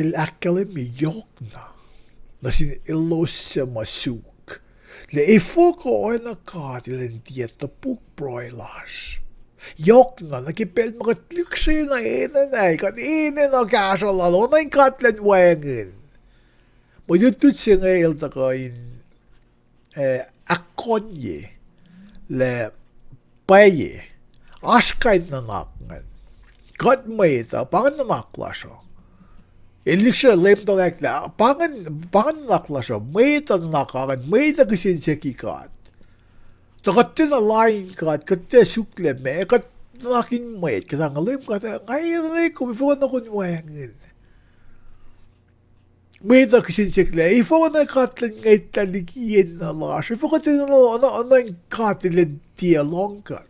el ahkkahlwemye yohkna nuh sin elos suc ma suk, lah efuh kuh oacna God El in tiac topuk pruhe lasr. Yohkna nuh ke pacl ma kuht lihksreni enenuh, kuht enenuh kahsruh Lal, oacna in God El wacngihn. Mwe lutlut se inge el tuhkuh in, eh, ahkkonye lah pwacye, oasr kain nuhnak ingacn. Kuht mwet uh, pa ingacn nuhnak lasr uh. El lihksreni Leum tuhlac lah, pa ingacn, pa ingacn nuhnak lasr uh, mwet uh nuhnak ingacn, mwet uh kihsen siyuck God. Tuh kuht tiacna lain God, kuht tiac suk lah meac, kuht nuhnak in mwet, kuht ahnglah Leum God, nga enenuh kom, efuh kuh oacna kom wacngihn. Mwet uh kihsen siyuck lah, efuh kuh oacna God El ngwetlah liki enenuh lasr, efuh kuh kuht enenuh, oacna, oacna in God El in tiac lohng kuht.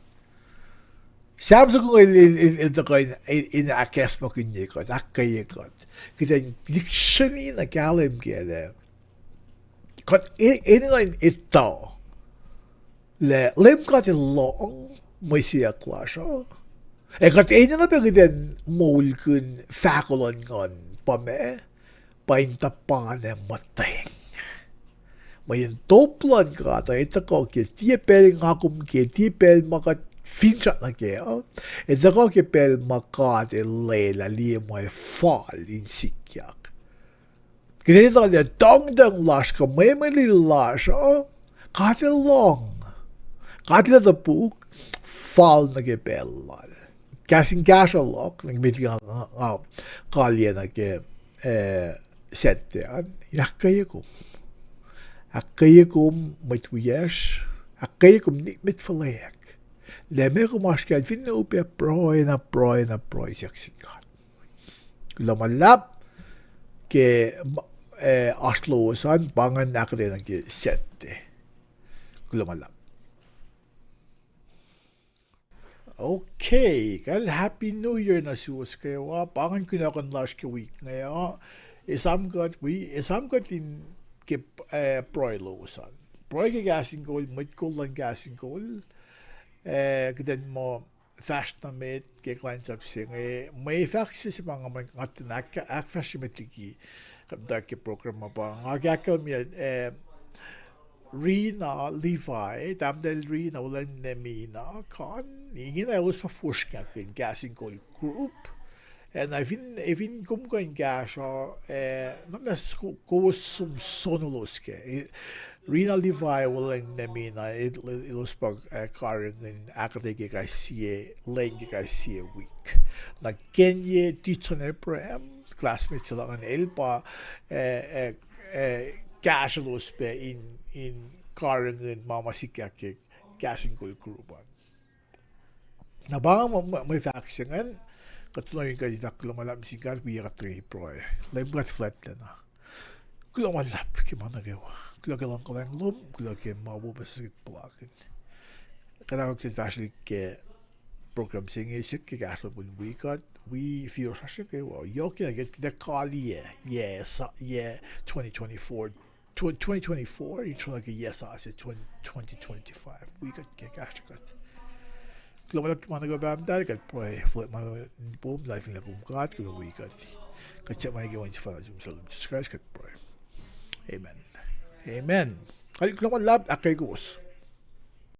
Sam soko el, el, el, el tuhkuh in, in, in ahkacsmakihnye kuht, ahkkweye kuht. Kuht in lihksreni na kahlwem kac lah kuht e-, enenuh in etuh lah Leum God El lohng mwe siyuck lasr uh. Ac kuht enenuh pac kuht in moulkihn fahko luhn nguhn pa meac, pa in tuhpan ac muhtweng. Mweyen top luhn God uh, el tuhkuh ke tiac pacl nga kom ke, tiac pacl ma kuht finsrak nuh kac uh, el tuhkuh ke pacl ma God El lwelah liye mwe fal in sikyak. Kuht etuh lah tuhngtuhng lasr kuh mwemwelil lasr uh, God El lohng. God El topuk fal nuh ke pacl Lal. Kahs in kahsruh luhk, nuh ke met nga, nga, nga kaliyac nuh ke, eh, Saturday an, in ahkkweye kom. Ahkkweye kom mwet wiyacsr, ahkkweye kom met fuhlweack. Lah meac kom oasr kac an, finne upac pruhe na pruhe na pruhe siyuck sin God. Kuloh ma luhlahp ke, eh, oasr lowos an, pa ngan ahkuhtweyac nuh ke Saturday. Kuloh ma luhlahp. Okay, kal Happy New Year nuh suwos kwewa. Pa ingacn kunohkohn lasr ke wik inge uh. Esam kuht wi, esam kuht in ke, eh, pruhe lowos an. Pruhe ke Kahs in Kol, mwet kol luhn Kahs in Kol. Eh, kuht in muh fahsr nuh met ke kuhlwacnsap se inge, mwe fahk se se ma nga, nga tiacna ahk-, ahkfahsrye met liki kuht muhta ke program uh pa nga ke ahkkahlwemye, eh, Rina Levi, tahmtahel Rina, wolacna Mina, Kan, ingena elos pa fosrngahkihn Kahs in Kol group. Ac na fin, eh, fin kom kuh in kahsruh, eh, na, na s-, ko-, kowos som sonolos kac. Eh, Rina Levi, wolacna Mina, el-, elos pa, eh, karihngihn ahkuhtweyac ke kais sie lwen ke kais sie wik. Na Kenye Titson Abraham, classmate se luhk ingacn, el pa, eh, eh, eh, kahsrwelos pac in, in karihngihn ma ma sikyak ke Kahs in Kol group an. Na pa mwe, mwe, mwe fahk se ingacn, kuht soenna kuh in fahk kuloh ma luhlahp nuh sin God, wi kuht in pruhe. Leum God fuhlwactlacna, kuloh ma luhlahp ke ma nuh kwewa. Kuloh ke luhngkuhlwacng lom, kuloh ke ma wo puhsisacl puhlakihn. Kuht ahkfahsryelah ke program se inge siyuck ke kahsruh lom in wi kuht, wi fihsrwacsr nuh kwewa. Yohk na ke kuht kaliyac, yac, sa-, yac twenty twenty-four, tw-, twenty twenty-four, in srolah ke yac sasuc twenty, twenty twenty-five. Wi kuht ke kahsruh kuht. Kuloh ma luhlahp ke ma nuh kwewa Pahpah muhtahl, kuht pruhe, fuhlwact ma in pom, luhlahlfongi lah kom God, kom wi kuht. Kuht siyuck ma ke wen sefanna Jisus Kraist kuht pruhe. Amen. Amen. Kuloh ma luhlahp, ahkkweye kowos.